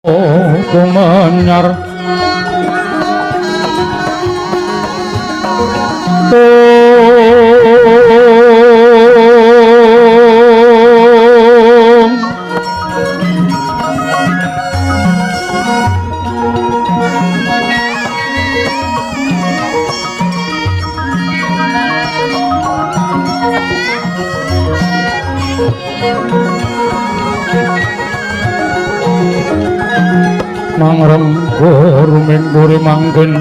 Kumenyar Mangrenggur mingguri manggen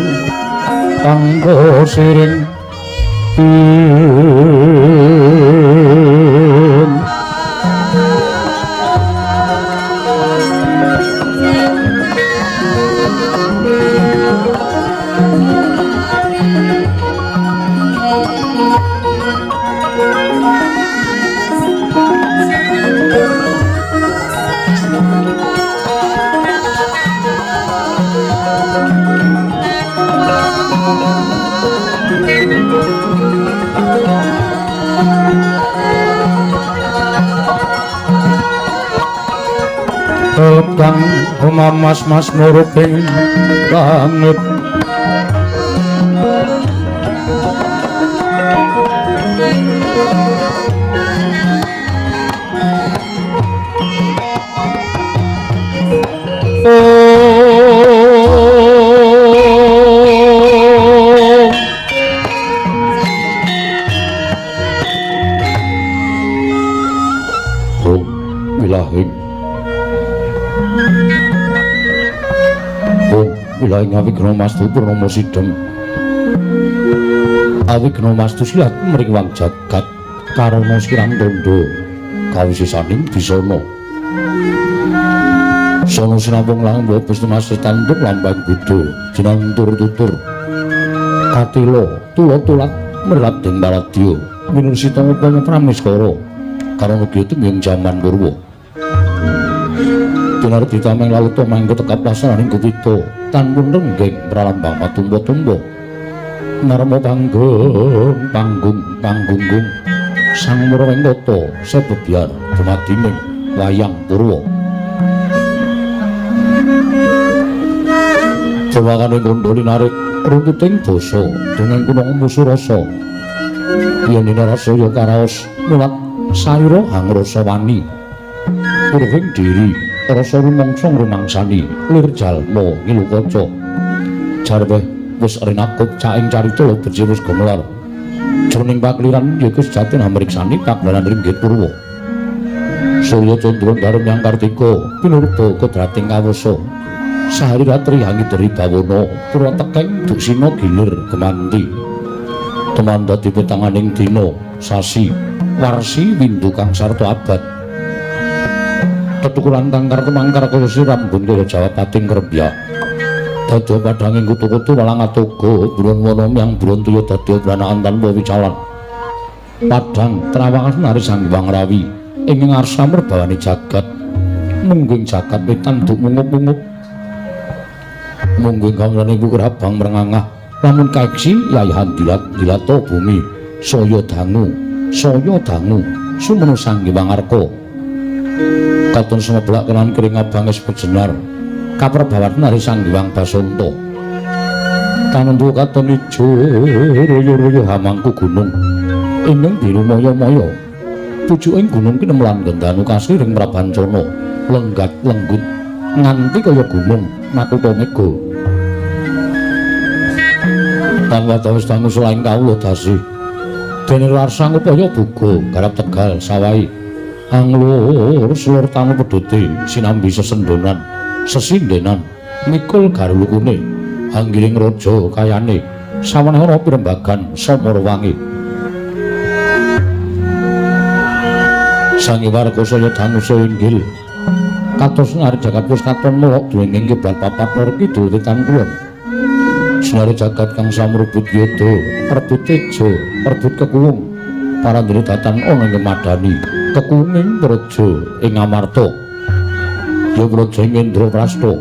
tanpa siring. Kang mas-mas muruping langit Oh, wilahing Wilayah Awighna Mastu Purnama Sidhem. Awighna Mastu silat mring wang jagat karana sirang tandha kawisisaning bisana. Sono sinambung lang mbok Mas tanduk lambang beda jinantur tutur. Katila tula tulat merlat ding baradya minursita upama pramiskara karana kitu ing jaman Purwa. Tinar ditameng laluta mangko tekap lasananing gupita tanpun renggeng pralambang matumpa-tumpa narma panggung panggung panggunggung sang Murwengkata sebebyar dumadining wayang Purwa. Jawakane gondo linarik runtuting basa dongeng kuno musuh rasa yen dina rasa ya karaos mulat sayura hangrasa wani purwing diri rasa rumangsa ngrumangsani lir jalma ngilu kaca jarweh wis rinakup caing carita beji wis gemelar jroning pakliran yaiku sejatine hamriksani pagelaran ringgit purwa surya candra darem yang kartika pinurba kodrating kawasa sahari ratri hangideri bawana purwa tekeng duksina gilir gemanti tumandha dipetanganing dina sasi warsi windu kang sarta abad tetukulan kang kartumangkar kaya sirambun kaya Jawa pating krebyak dadi padhanging kutu-kutu walang atoga buron wana myang buron tuya dadi branakan tanpa wicalan padhang trawangan nari Sang Hyang Rawi ing ngarsa merbawane jagat mungging jagat wetan duk mungup-mungup mungging kawulane kukur abang mrengangah lamun kaeksi yayahan dilat dilata bumi saya dangu sumenu Sang Hyang Arka katon sumeblak kenan kering abang es bejenar kaperbawan nari Sang Hyang Basanta tanentu katon ijo royo-royo hamangku gunung ingkang biru maya-maya pucuking gunung kinemlan gendanu kasih ring Prabancana lenggat lenggut nganti kaya gunung makutha mega tan watawis dangu selain kawula dasih dene warsang upaya buga garap tegal sawahi anglur slur tanu pedhote sinambi sesendonan sesindenan mikul garulukune anggiling raja kayane sawenehana pirembagan samarawangi Sang Warga saya dangu saya inggil kados nari jagat wis katon melok duwinging kiblat papat lor kidul wetan kulon sinari jagat kang samrubut yoda rebut teja rebut kekuwung parandene datan ana ing madani kekuwunging praja ing Amarta ya praja ing Indraprasta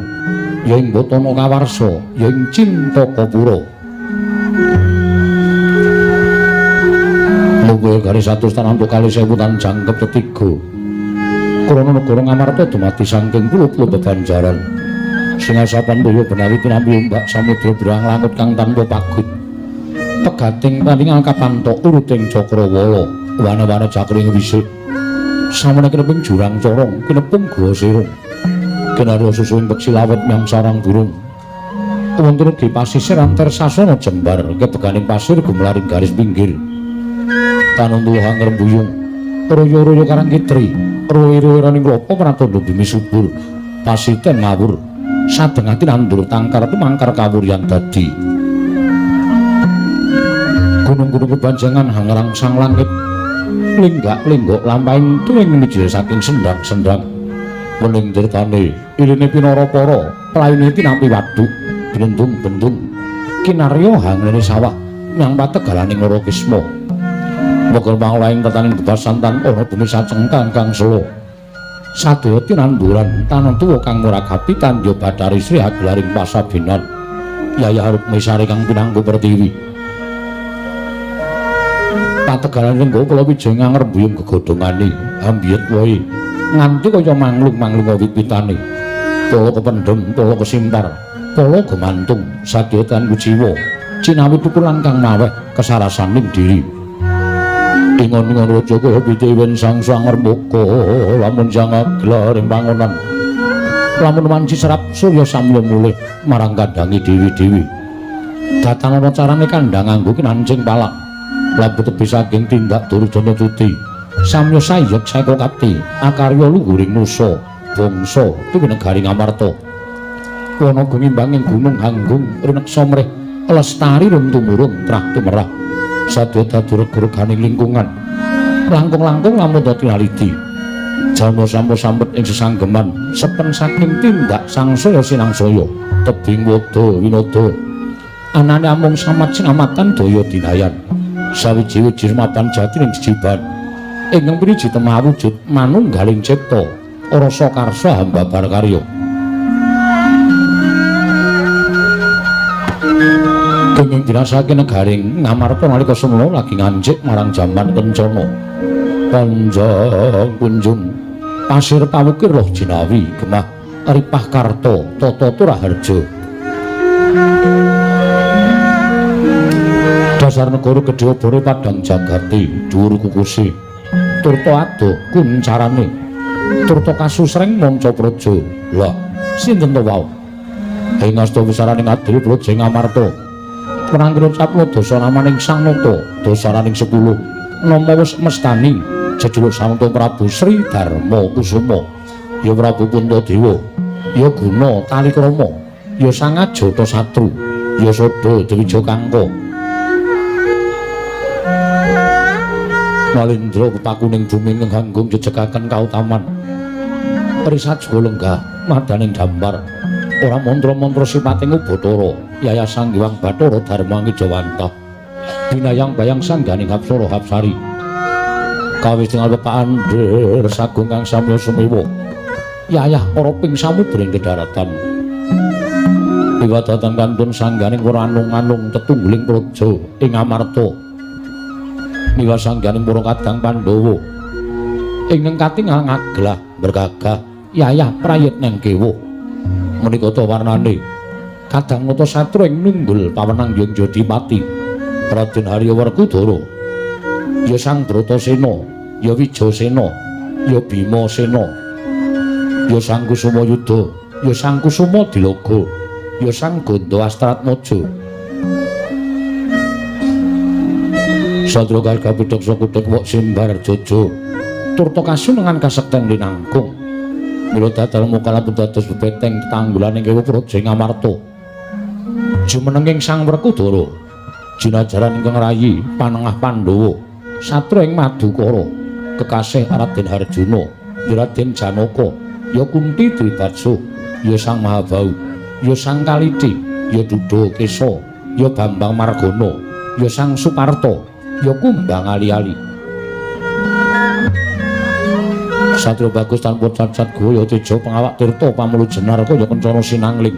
ya ing Batana Kawarsa ya ing Cintakapura munggo garis 100 tan antuk kalih sewu tan jangkep tetiga krana negara Ngamarta dumadi saking pulo-pulo bebanjaran Singasapan daya benawi tinampi ombak samudra brang langut kang tanpa pagut. Pegating paningal kapantok uruting cakrawala, wana-wana cakring wisik. Samene kineping jurang corong, kinepung gua sirung. Kinarya susuing peksi lawet nyang sarang burung. Wonten ugi pasisir antar sasana jembar, kebeganing pasir gumlaring garis pinggir. Tanuntu hangrembuyung, royo-royo karang kitri, roe-roe-raning klopo pratandha bumi subur. Pasiten ngawur, sadeng ati nandur tangkar tumangkar kawuryan dadi. Gunung-gunung kebanjangan hangrangsang langit, lenggak-lenggok lampahing tuwing mijil saking sendang-sendang. Wening tirtane, iline pinara para, playune tinampi waduk, blendung-bendung. Kinarya hangrene sawah nyang pategalaning Narakisma. Moga pangolaing tataning bebasan tan ana bumi sacengkang kang sela. Sadaya tinanduran tanah tuwa kang muragapi tandya Bathari Sri agelaring pasabenan. Yayah Rukmisari kang pinanggu pertiwi. Pategalan lenggo kala wijaya ngrembuyung gegodhongane, ambiyet wohe nganti kaya manglung-manglung wit-witane. Pala kependhem, pala kesimpar, pala gemantung, sadya tan kuciwa. Cinawi tukulan kang maweh kesarasaning diri. Ingon-ingon raja kaya pitiwen sang-sang ngrembaka lamun jangaglar ing pangonan. Lamun wanci serap surya samya mulih marang kandhange dewi-dewi. Datang ana carane kandhang nganggo kinancing palang. Lampu tebih saking tindak Durjana Tuti. Samya sayek saeka kapti akarya luhuring nusa bangsa tuwi negari Ngamarta. Wana gumimbanging gunung hanggung rineksa mrih lestari rung tumurun trah tumerah. Sadya dadi reg-reganing lingkungan. Langkung-langkung lamun tinaliti. Jalma sampun sampet ing sesanggeman sepen saking tindak sangsaya sinangsaya tebing wada winada. Anane amung samat sinamatan daya dinayan. Sawiji-wiji mapan jati ning jejiban. Ingkang piniji temah wujud manunggaling cipta rasa karsa hambabar karya. Kenging dirasake negaring Ngamarta nalika semana lagi ngancik marang jaman kencana. Panjang kunjung pasir pawukir roh jinawi gemah ripah karta tata turaharja. Dasar negara gedhe obore padang jagati dhuwur kukuse turta adoh kuncarane turta kasusreng manca praja. Lah sinten to wau? Ing asta wisaraning adil praja Ngamarta menangkira capla dasa namaning Sang Nata dasaraning 10 nama wis mestani jejuluk Sang Nata Prabu Sri Darma Kusuma ya Prabu Puntadewa ya Guna Talikrama ya Sang Ajatasatru ya Sada Dwija Kangka. Nalendra pepakuning bumi nganggung jejegaken kautaman Risajga lenggah madaning dampar ora mantra-mantra sipating Ubathara Yayasan Hyang Bathara Dharma Ngijawantah binayang bayang sangganing Hapsara Hapsari kawis tingal pepaandher sagung kang samya sumewa yayah para ping samudra ing kedaratan wiwadatan kantun sangganing para anung-anung tetungguling praja ing Amarta miwa sangganing para kadang Pandhawa ingkang katingal ngaglah bergagah yayah prayitneng kewa menika ta warnane kadang nata satru ing nunggul pawenang yen Jodipati Raden Harya Werkudara ya Sang Bratasena ya Wijasena ya Bimasena ya Sang Kusuma Yuda ya Sang Kusuma Dilaga ya Sang Ganda Astratmaja. Satria garga pideksa kudhek wok simbar jojo turta kasunengan kasekten linangkung mila dadal muka lampun dados bebeteng tetanggulan ing kewu praja Ngamarta jumenenging Sang Werkudara jinajaran ingkang rayi panengah Pandhawa satria ing Madukara kekasih Raden Harjuna ya Raden Janaka ya Kunti Dwibatsa ya Sang Mahabahu ya Sang Kaliti ya Duda Kesa ya Bambang Margana ya Sang Suparta ya Kumbang Ali-ali. Satria bagus tanpa cacat goyo teja pengawak tirta pamulu jenar kaya kencana sinangling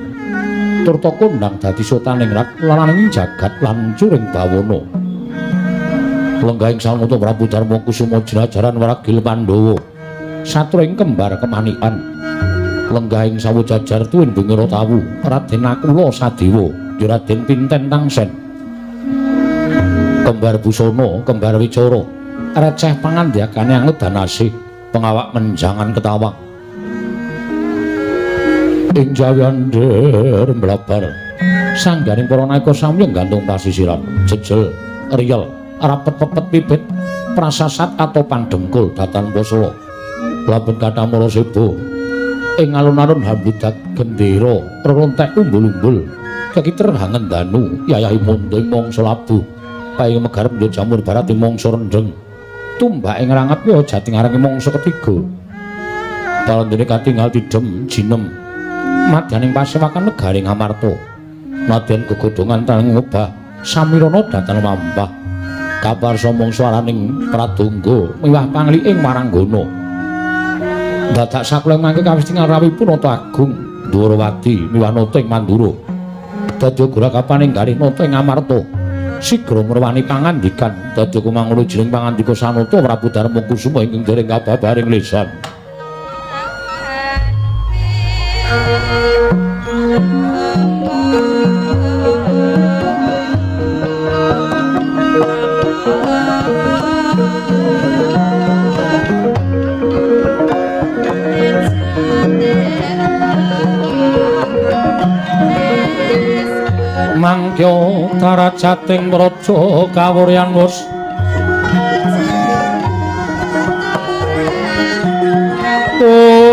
turta kondang dadi sotaning rat lalaning jagat lan curing bawana. Lenggahing Sang Nata Prabu Darma Kusuma jerajaran waragil Pandhawa satria ing kembar kemanikan Lenggahing sawu jajar tuwin Bengera Tawu, Raden Nakula Sadewa, ya Raden Pinten Tangsen. Kembar busana, kembar wicara, receh pangandhakane anget danasih, pengawak menjangan ketawang. Ing jayander mlabar sangganing para naika samyeng gantung pasisiran, jejel, riyel, rapet pepet pipit, prasasat atau pandengkul datan posala. Laben kathah mara seba. Ing alun-alun hambludak gendera, rerontek umbul-umbul, kekiter hangendanu yayahi mondo ing mangsa labuh. Paing megar mbya jamur barat ing mangsa rendheng. Tumbak ing rangat ya jati ngarang ing mangsa ketiga. Parandene katingal tidhem jinem. Madyaning pasewakan negaring Amarta. Nadyan gegodhongan tan ngobah samirana datan mampah. Kaparsa mangsa araning pradangga miwah pangliking waranggana. Dadak sakula mangke kawis tingal rawuhipun Nata Agung Dwarawati miwah nata ing Mandura. Dadi gurakapaning garih nata ing Amarta. Sigra mrewani pangandikan dadi kumangono jeneng pangandika Sanata Prabu Darma Kusuma ingkang dereng kababaring lesan. Mangkya darajating praja kawuryan wus Sama.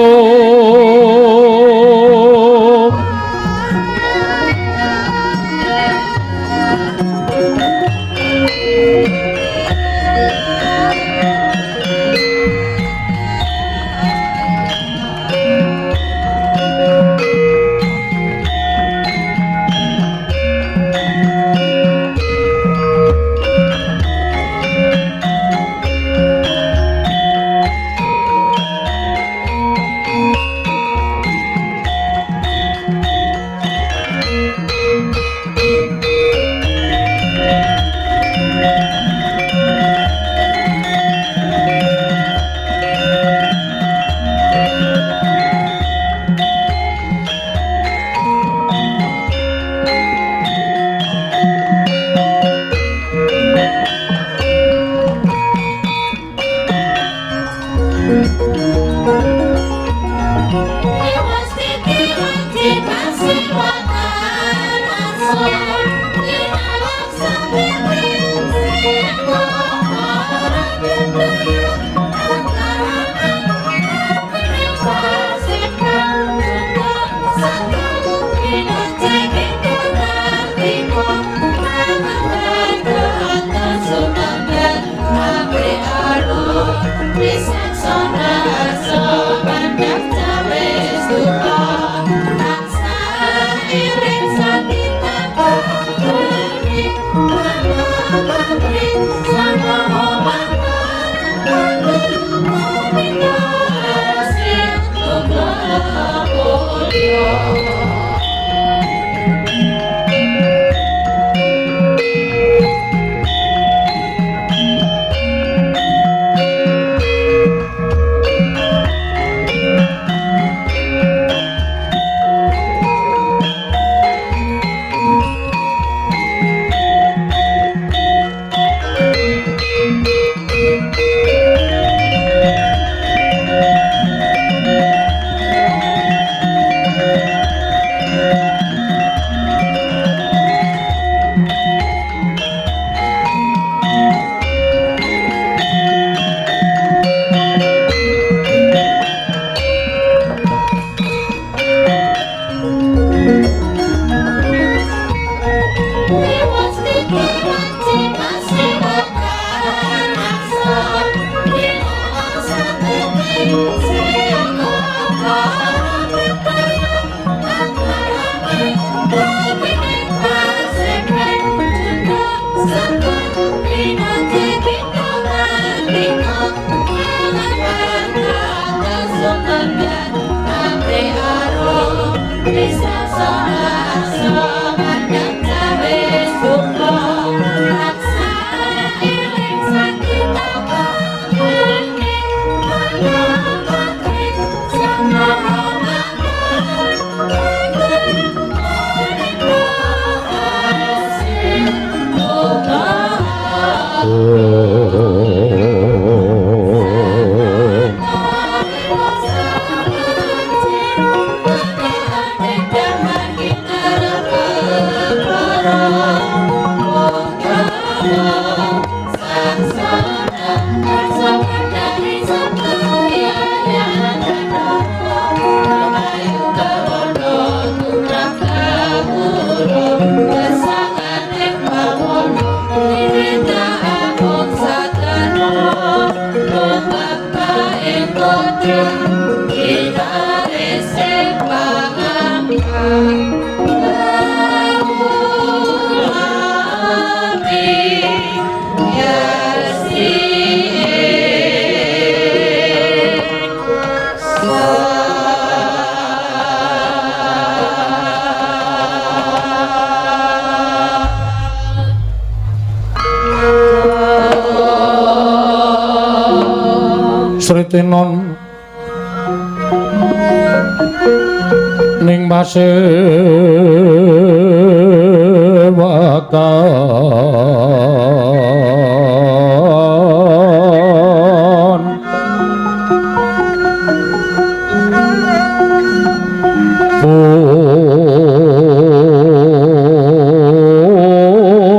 Sritenon ning pasewakan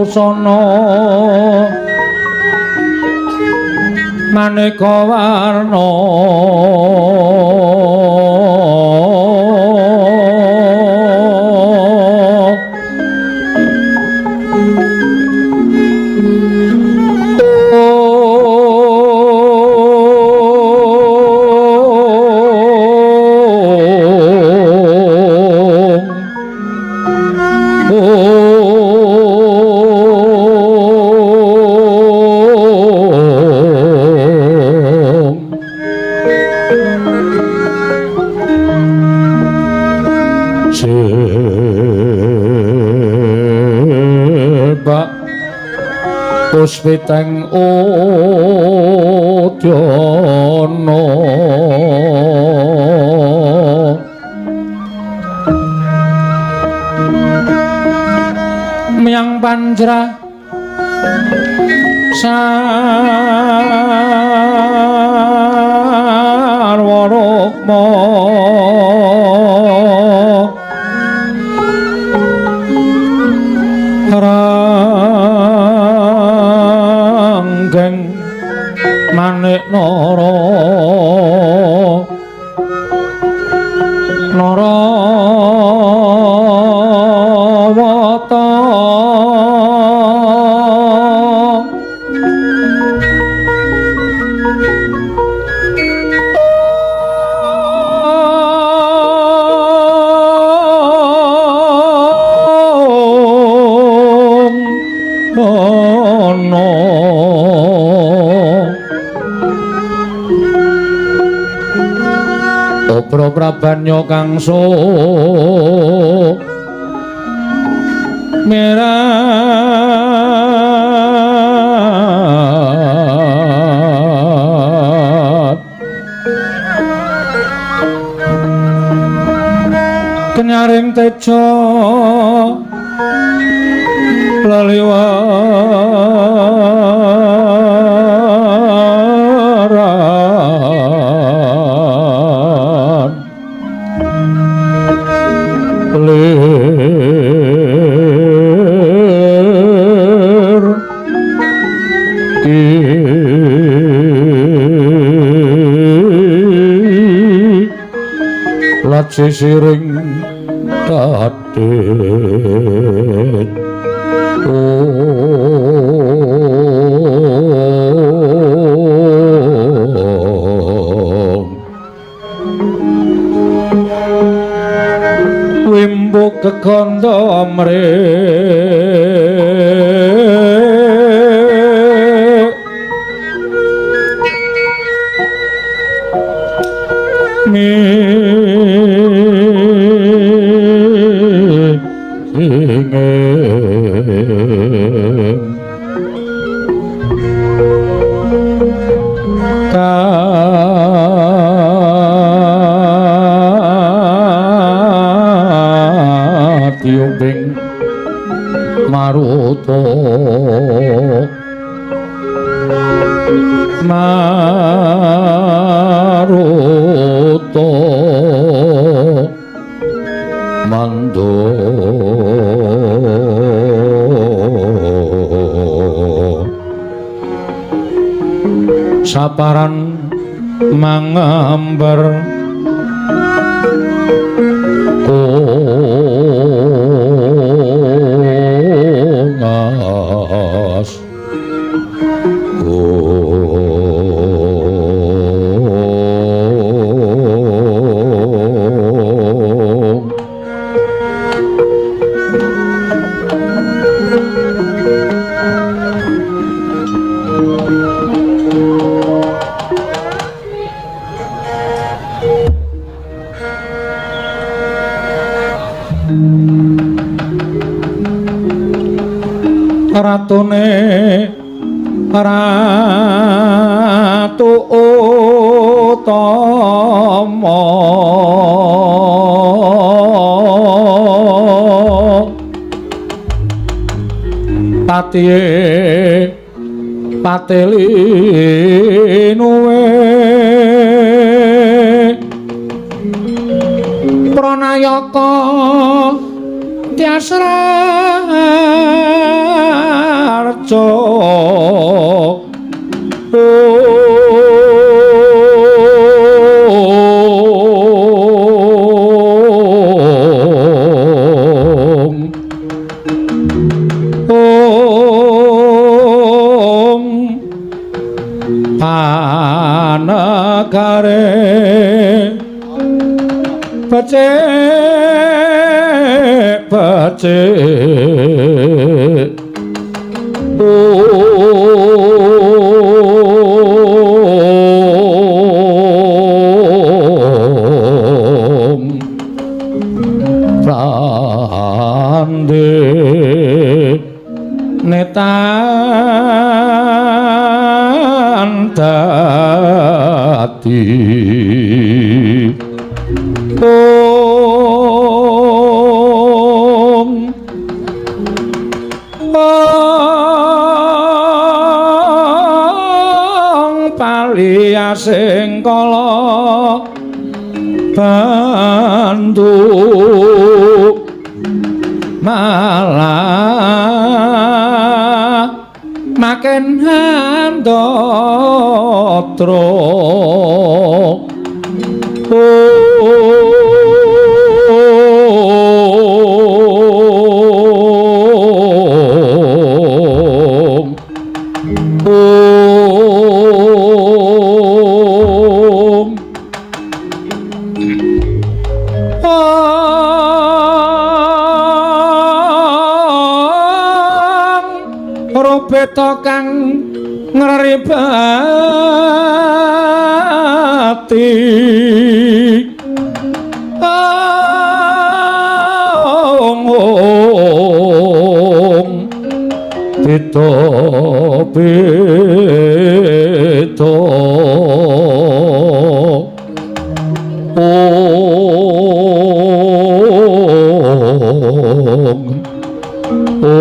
busana maneka warna puspiteng udyana miyang panjra sarwa rukma ranggeng manik nara narawata Obro prabanya kangso merat kenyaring tejo leliwaran lir laci siring dadit wimbo kekandha amrih Kadiyumbing maruta. Maruta Mando saparan mangambar kongas Ratune Ratu Utama Patihe patelinuwe Pranayaka Tyasrarja Om Om Panegare becik becik Om Prande netan dadi Om Om paliyasing kala bantu malah makin handatra Om Om Om Rubeta kang ngribati Om Om Beda beda Om Om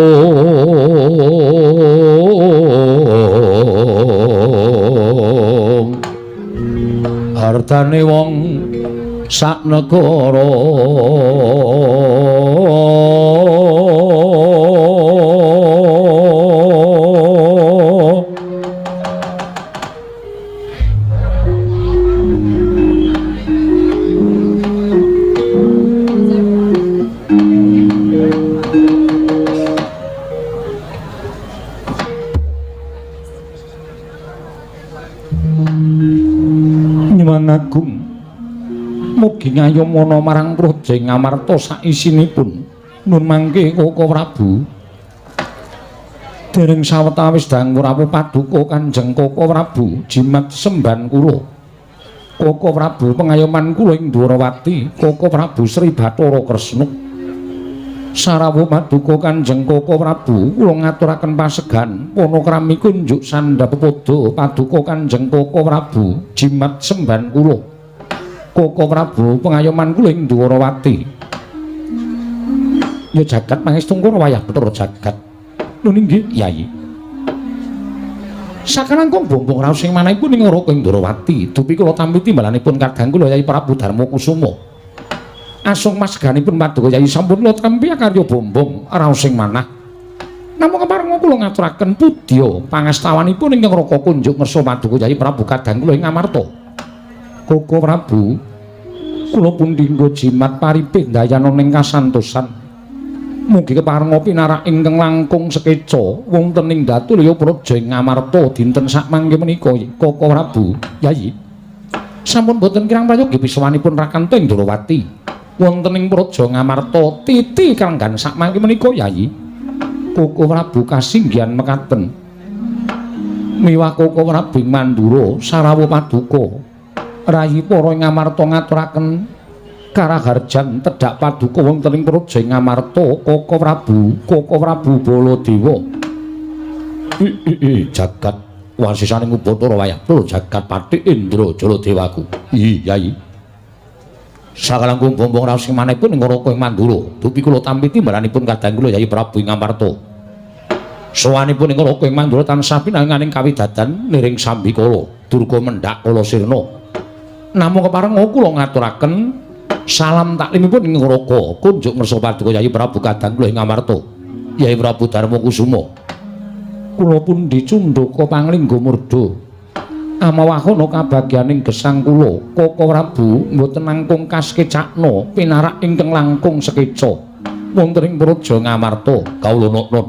Hartane wong sak negara Nyuwun agung mugi ngayomana marang praja Ngamarta saisinipun nun mangke Koko Prabu. Dereng sawetawis dang rawuh paduka Kanjeng Koko Prabu jimat semban kula. Koko Prabu pengayoman kula ing Dwarawati, Koko Prabu Sri Bathara Kresna. Sarawuh paduka Kanjeng Koko Prabu kula ngaturaken pasegan panakrami kunjuk sandhap pepodo paduka Kanjeng Koko Prabu jimat semban kula. Koko Prabu pengayoman kula ing Dwarawati. Ya jagat pangestungkara wayah Bathara jagat. Nun inggih Yai. Sakalangkung bombong raos ing manahipun ing Raka Ndrawati, dupi kula tampi timbalanipun kadang kula Yai Prabu Darma Kusuma. Asung masganipun paduka Yai sampun kula tampi akarya bombong raos ing manah. Namung kepareng kula ngaturaken pudya pangastawanipun ingkang Raka kunjuk ngersa paduka Yai Prabu kadang kula ing Ngamarta. Koko Prabu, kula pundi nggo jimat paripih ndayana ning kasantosan. Mugi keparenga pinarak ingkang langkung sekeca wonten ing Datulya Praja ing Ngamarta dinten sakmangke menika Koko Prabu. Yai sampun boten kirang prayogi pisawanipun Rakanta ing Ndrawati wonten ing Praja Ngamarta titi kalenggan sakmangke menika Yai. Koko Prabu kasinggihan mekaten miwah Koko Prabu ing Mandura sarawuh paduka rayi para ing Ngamarta ngaturaken karaharjan tedhak paduka wonten ing Praja Ngamarta Koko Prabu, Koko Prabu Baladewa. I jagat wasisaning Upacara wayah tur jagat Patih Indra Jaladewaku. I Yai. Sakalangkung bombong raos ing manahipun ing Raka ing Mandura, dupi kula tampi timbalanipun kadang kula Yai Prabu ing Ngamarta. Sowanipun ing Raka ing Mandura tansah pinanganing kawidadan niring sambikala durga mendhak kala sirna. Namung keparenga kula ngaturaken salam taklimipun ing Raka kunjuk ngersa paduka Yai Prabu kadang kula ing Ngamarta Yai Prabu Darma Kusuma. Kula pundi cundhaka panglingga murda amawahana kabagyaning gesang kula Koko Prabu mboten langkung kasekecakna pinarak ingkang langkung sekeca wonten ing Praja Ngamarta. Kawula nunut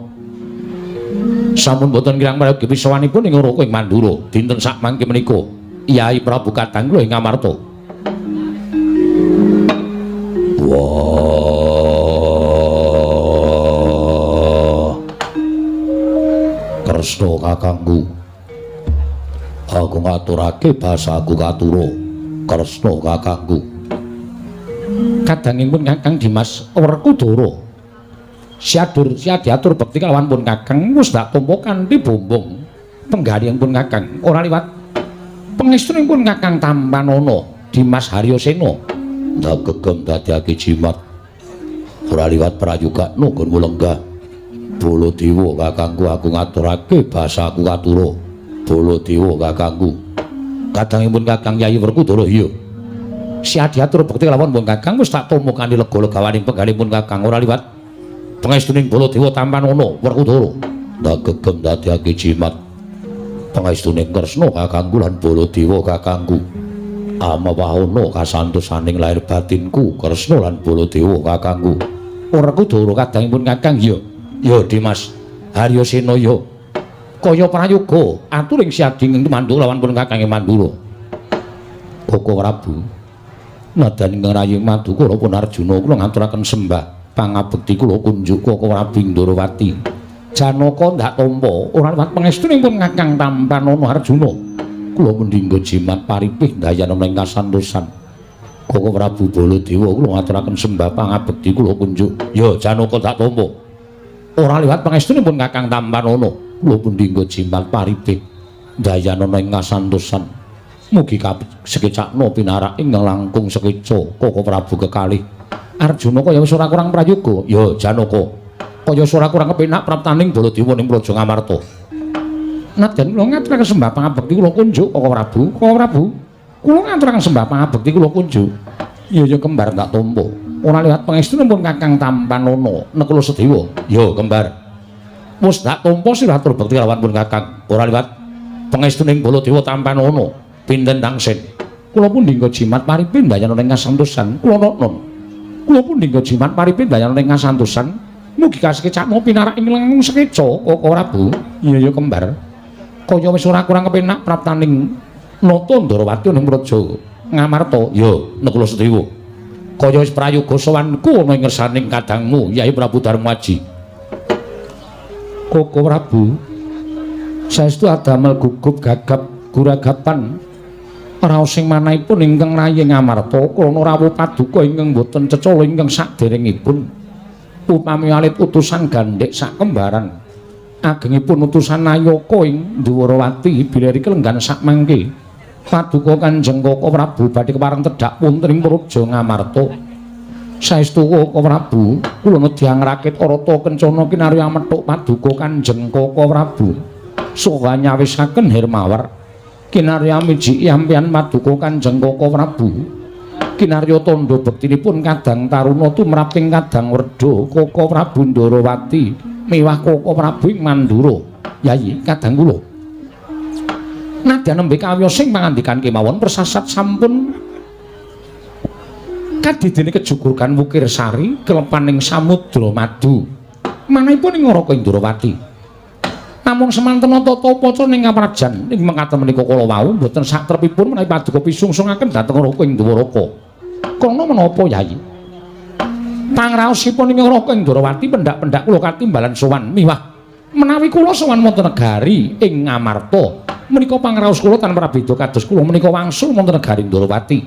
sampun boten kirang prayogi pisawanipun ing Raka ing Mandura dinten sakmangke menika Yai Prabu kadang kula ing Ngamarta. Wah, Kresna kakangku, aku ngaturake basaku katura. Kresna kakangku, kadangipun Kakang Dimas Werkudara siadur siadiatur bekti kalawan pun Kakang wis dak tampa kanthi bombong penggalihipun Kakang ora liwat pangestunipun Kakang Tampanana Dimas Haryasena. Ndak gegem dadiake jimat ora liwat prayugakna nggonmu lenggah. Baladewa kakangku, aku ngaturake basaku katura. Baladewa kakangku, kadangipun Kakang Yai Werkudara. Iya, siadiatur bekti kalawan pun Kakang wis tak tampa kanthi lega legawaning penggalihipun Kakang ora liwat pangestuning Baladewa Tampanana Werkudara. Ndak gegem dadiake jimat pangestuning Kresna kakangku lan Baladewa kakangku. Amawahana kasantosaning lahir batinku Kresna lan Baladewa kakangku. Werkudara kadangipun Kakang. Iya, ya Dimas Haryasena ya kaya prayoga aturing siadi ing Mandura lawan pun Kakang ing Mandura. Koko Prabu, nadan ingkang rayi Madukara pun Arjuna kula ngaturaken sembah pangabekti kula kunjuk Koko Prabu ing Ndrawati. Janaka ndak tampa ora liwat pangestunipun Kakang Tampanana Arjuna. Kula mendinggo jimat paripih ndayana ing kasantosan. Koko Prabu Baladewa kula ngaturaken sembah pangabekti kula kunjuk. Ya Janaka tak tampa ora liwat pangestunipun Kakang Tampanana. Kula mendinggo jimat paripih ndayana ing kasantosan. Mugi kasekecakna pinarak ing langkung sekeca Koko Prabu kekalih. Arjuna kaya wis ora kurang prayoga. Ya Janaka kaya ora kurang kepenak praptaning Baladewa ning Praja Ngamarta. Nadyan kula ngaturaken sembah pangabekti kula kunjuk Koko Prabu. Koko Prabu, kula ngaturaken sembah pangabekti kula kunjuk. Ya ya kembar tak tampa. Ora liwat pangestunipun Kakang Tampanana Nekula Sedewa. Ya kembar. Wis tak tampa siratur bekti kalawan pun Kakang. Ora liwat pangestuning Baladewa Tampanana. Pinten tangsen. Kula pundi nggo jimat paripih ndayana ing kasantosan. Kula nonton. Kula pundi nggo jimat paripih ndayana ing kasantosan. Mugi kasekecakna pinarak ing langkung sekeca Koko Prabu. Iya ya kembar. Kaya wis ora kurang kepenak praptaning Nata Ndrawati ning Praja Ngamarta. Ya Nekula Sedewa. Kaya wis prayoga sowanku ana ing ngersaning kadangmu Yai Prabu Darmaji. Koko Prabu, saestu adamel gugup gagap guragapan raos ing manahipun ingkang rayi Ngamarta krana rawuh paduka ingkang boten cecala ingkang saderengipun upami alit utusan gandhek sakembaran agengipun utusan Nayaka ing Dwarawati bilih kelenggan sakmangke paduka Kanjeng Koko Prabu badhe kepareng tedhak wonten ing Praja Ngamarta. Saestu Koko Prabu kula nedya ngrakit arata kencana kinarya methuk paduka Kanjeng Koko Prabu. Saha nyawisaken Hermawar kinarya miji yampian paduka Kanjeng Koko Prabu. Kinarya tandha bektinipun kadang taruna tumraping kadang werda Koko Prabu Ndarawati miwah Koko Prabu ing Mandura. Yayi kadang kula nadyan nembe kawiyos sing pangandikan kemawon persasat sampun kadidene kejugurkan Wukir Sari kelepaning samudra madu manahipun ing Raka Indrawati. Namung semanten tata upacara ing kaprajan ing mekaten menika kala wau mboten satrepipun menawi paduka pisungsungaken dhateng Raka ing Dwaraka. Krana menapa Yayi? Pangraosipun ing Raka ing Dwarawati pendak-pendak kula katimbalan sowan miwah menawi kula sowan wonten negari ing Ngamarta menika pangraos kula tanpa prabeda kados kula menika wangsul wonten negari Ndrawati.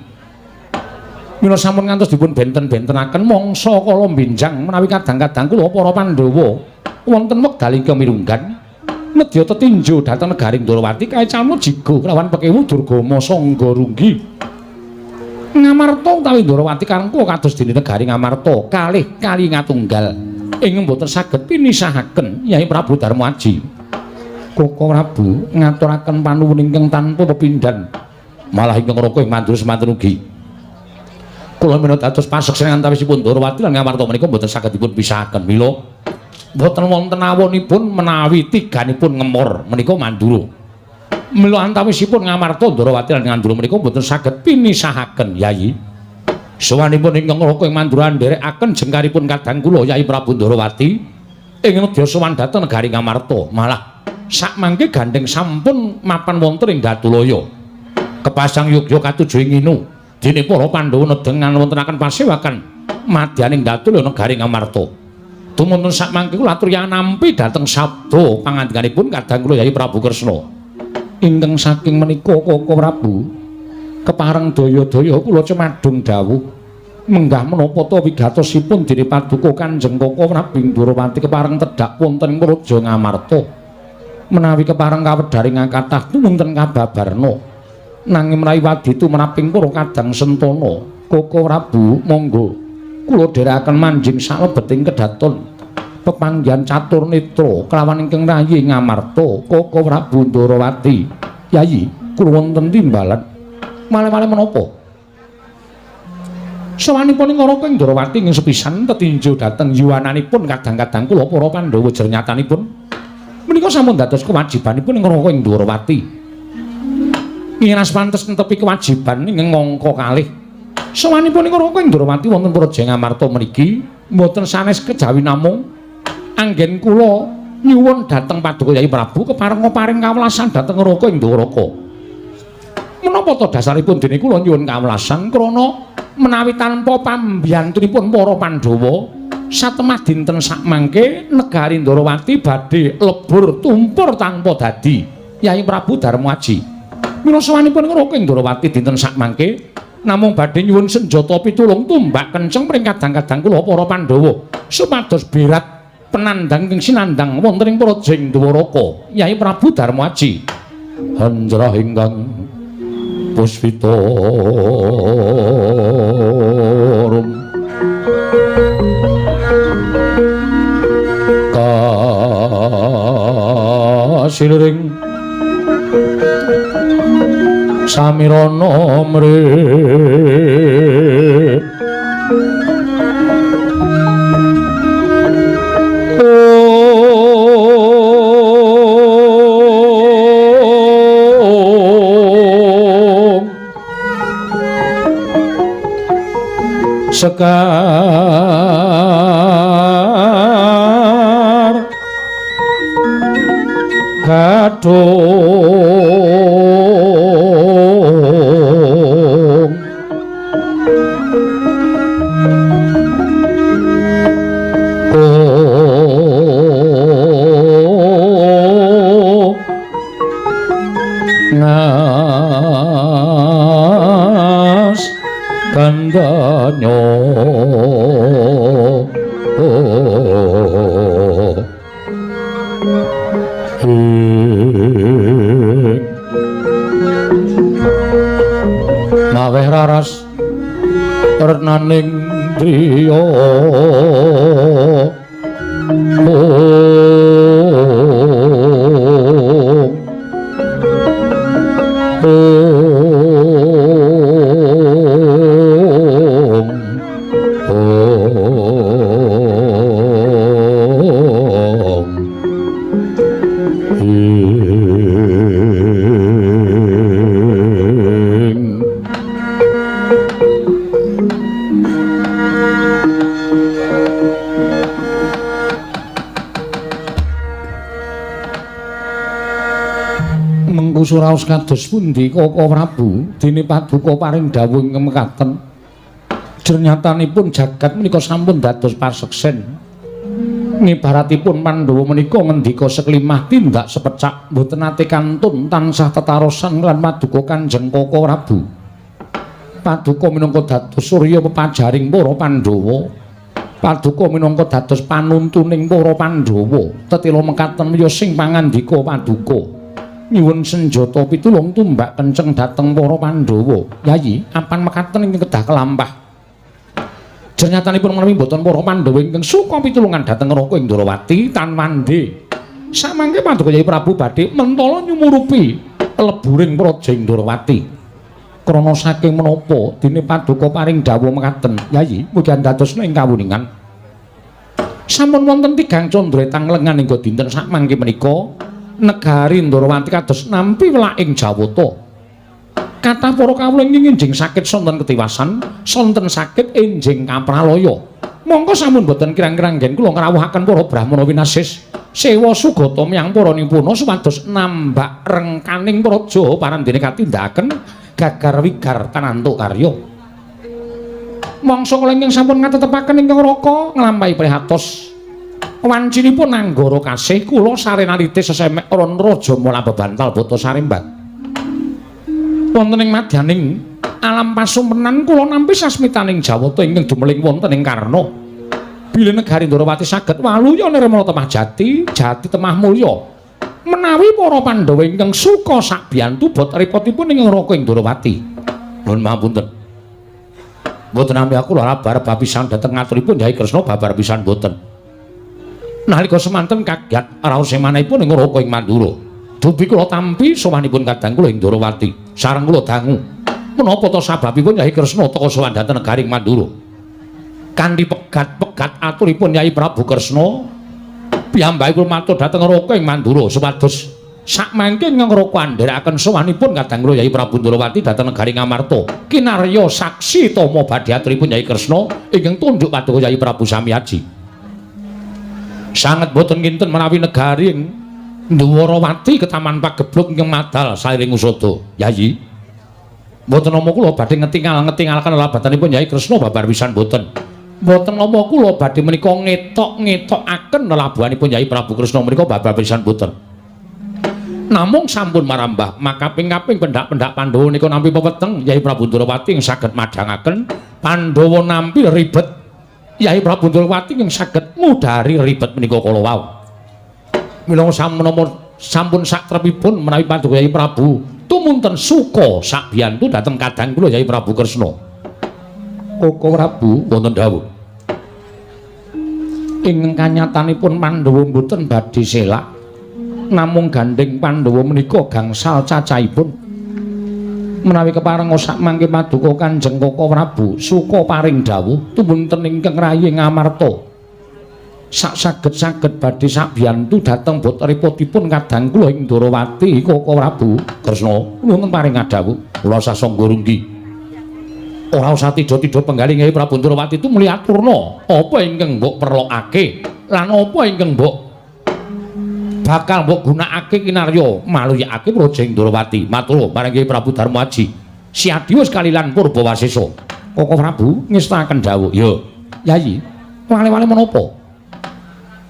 Mila sampun ngantos dipun benten-bentenaken mangsa kala benjang menawi kadang-kadang kula para Pandhawa wonten wekdal ingkang mirunggan nedya tetinju dhateng negari Ndrawati kaecalmu jigo kelawan pekewu Durgama Sangga Runggi. Ngamarta utawi Ndrawati karengku kados dene negari Ngamarta kalih kali ngatunggal ing mboten saged pinisahaken Yai Prabu Darmaji. Koko Prabu ngaturaken panuwun ingkang tanpa pepindhan malah ingkang Raka ing Mandura semanten ugi. Kula menawi dados paseksen antawisipun Ndrawati lan Ngamarta menika mboten saged dipun pisahaken. Mila mboten wonten awonipun menawi tiganipun ngemor menika Mandura. Mila antawisipun Ngamarta Ndrawati lan Mandura menika mboten saged pinisahaken Yayi. Sowanipun ingkang Raka ing Mandura nderekaken jengkaripun kadang kula Yayi Prabu Ndrawati ing nedya sowan dhateng negari Ngamarta. Malah sakmangke gandheng sampun mapan wonten ing Datulaya. Kepasang yogya katuju ing inu dene para Pandhawa nedengan wontenaken pasewakan madyaning Datulaya negari Ngamarta. Tumuntun sakmangke kula atur nampi dhateng sabda pangandikanipun kadang kula Yayi Prabu Kresna. Ingkang saking menika Koko Prabu kepareng daya-daya kula cemadung dawuh menggah menapa ta wigatosipun dene paduka Kanjeng Koko Prabu Ndrawati kepareng tedhak wonten ing Praja Ngamarta. Menawi kepareng kawedharing kathah wonten kababarna nanging menawi wadi tumraping para kadang sentana Koko Prabu monggo kula dherekaken manjing salebeting kedaton pepanggihan catur netra kelawan ingkang rayi Ngamarta Koko Prabu Ndrawati. Yayi kula wonten timbalan malih-malih menapa sowanipun ing Raka Ndrawati ing sepisan tetinju dhateng yuwananipun kadang-kadang kula para Pandhawa jernyatanipun menika sampun dados kewajibanipun ing Raka Ndrawati. Ngiras pantes netepi kewajiban ing ngangka kalih. Sowanipun ing Raka Ndrawati wonten Praja Ngamarta mriki mboten sanes kejawi namung anggen kula nyuwun dhateng paduka Yayi Prabu kepareng paring kawelasan dhateng Raka ing Dwaraka. Menapa ta dasaripun dene kula nyuwun kawelasan krana menawi tanpa pambiyantunipun para Pandhawa satemah dinten sakmangke negari Ndrawati badhe lebur tumpur tanpa dadi Yayi Prabu Darmaji. Mila sowanipun Raka Ndrawati dinten sakmangke namung badhe nyuwun senjata pitulung tumbak kenceng pring kadang-kadang kula para Pandhawa supados berat penandang ing sinandang wonten ing Praja Dwaraka Yayi Prabu Darmaji. Hanjrah ingkang puspita rum kasiliring samirana mre sekar gadhung ngas gandanyo maweh raras renaning driya. Bungkus raos kados pundi Koko Prabu dene paduka paring dawuh ingkang mekaten. Jernyatanipun jagat menika sampun dados paseksen. Ngibaratipun Pandhawa menika ngendika seklimah tindak sepecak mboten nate kantun tansah tetarosan lan paduka Kanjeng Koko Prabu. Paduka minangka dados surya pepajaring para Pandhawa. Paduka minangka dados panuntuning para Pandhawa. Tetela mekaten ya sing pangandika paduka. Nyuwun senjata pitulung tumbak kenceng dhateng para Pandhawa. Yayi, apan mekaten ingkang kedah kelampah. Jernyatanipun menawi mboten para Pandhawa ingkang suka pitulungan dhateng Raka ing Ndrawati tanwandhe. Samangke paduka Yayi Prabu badhe mentala nyumurupi leburing praja ing Ndrawati. Krana saking menapa dene paduka paring dawuh mekaten, Yayi, mugi andadosna ing kawuningan. Sampun wonten tigang candra etang lengan hingga dinten sakmangke menika negari Ndrawati kados nampi welaking Jawata. Kathah para kawula ingkang enjing sakit sonten ketiwasan, sonten sakit enjing kapralaya. Mongko sampun boten kirang-kirang nggen kula ngrawuhaken para brahmana winasis sewa sugata miyang para nipuna supados nambak rengkaning praja parandene katindakaken gagar wigar tanantuk karya. Mangsa kala ingkang sampun ngatetepaken ingkang raka nglampahi prihatos. Wancinipun anggara kasih kula sarenalite sesemek ron raja mula bebantal bata sarembat. Wonten ing madyaning alam pasumpenan kula nampi sasmitaning Jawata ingkang dumeling wonten ing Karna. Bilih negari Ndrawati saged waluya nirmala temah jati, jati temah mulya. Menawi para Pandhawa ingkang suka sabiyantu bot repotipun ing neraka ing Ndrawati. Nuwun pangapunten. Mboten nami aku ora babar pisan dhateng ngaturipun Yai Kresna babar pisan mboten. Nalika semanten kagiat raos semanipun ing neraka ing Mandura. Dupi kula tampi sowanipun kadang kula ing Ndrawati. Sareng kula dangu. Menapa ta sababipun Yai Kresna teka sowan dhateng negari Mandura? Kanthi pegat-pegat aturipun Yai Prabu Kresna, piyambake kula matur dhateng neraka ing Mandura supados sakmangke ing neraka andherekaken sowanipun kadang kula Yai Prabu Ndrawati dhateng negari Ngamarta. Kinarya saksi tama badhe aturipun Yai Kresna ingkang tunduk paduka Yai Prabu Samyaji. Sanget boten kinten menawi negari ing Ndwarawati ketaman pagebluk ingkang madal sairing usada. Yayi, mboten nama kula badhe ngetingal-ngetingalaken labatanipun Yai Kresna babar pisan mboten. Mboten nama kula badhe menika ngetok-ngetokaken lelabuhanipun Yai Prabu Kresna menika babar pisan mboten. Namung sampun marambah makaping-kaping pendak-pendak Pandhawa nika nampi pepeteng Yai Prabu Ndrawati ing saged madhangaken Pandhawa nampi ribet. Yai Prabu Ndrawati ing saged mudhari ribet menika kala wau. Mila sampun satrepipun menawi paduka Yai Prabu tumunten suka sabiyantu dhateng kadang kula Yai Prabu Kresna. Koko Prabu wonten dawuh. Ing kanyatanipun Pandhawa mboten badhe selak, namung gandheng Pandhawa menika gangsal cacahipun. Menawi kepareng sakmangke paduka Kanjeng Koko Prabu suka paring dawuh tumunten ingkang rayi Ngamarta. Sak saged-saged badhe sabiyantu dhateng botripotipun kadang kula ing Ndrawati Koko Prabu Kresna nuwun paring dawuh kula sasangga runggi. Ora usah tidha-tidha penggalih Yai Prabu Ndrawati itu muli aturna apa ingkang mbok perlokake lan apa ingkang mbok bakal mbok gunakake kinarya maluyakake praja ing Ndrawati. Matur marang Kyai Prabu Darmaji Siadiwa sekali lan Purbawasesa. Koko Prabu ngestakaken dawuh. Ya Yayi, wale-wale menapa?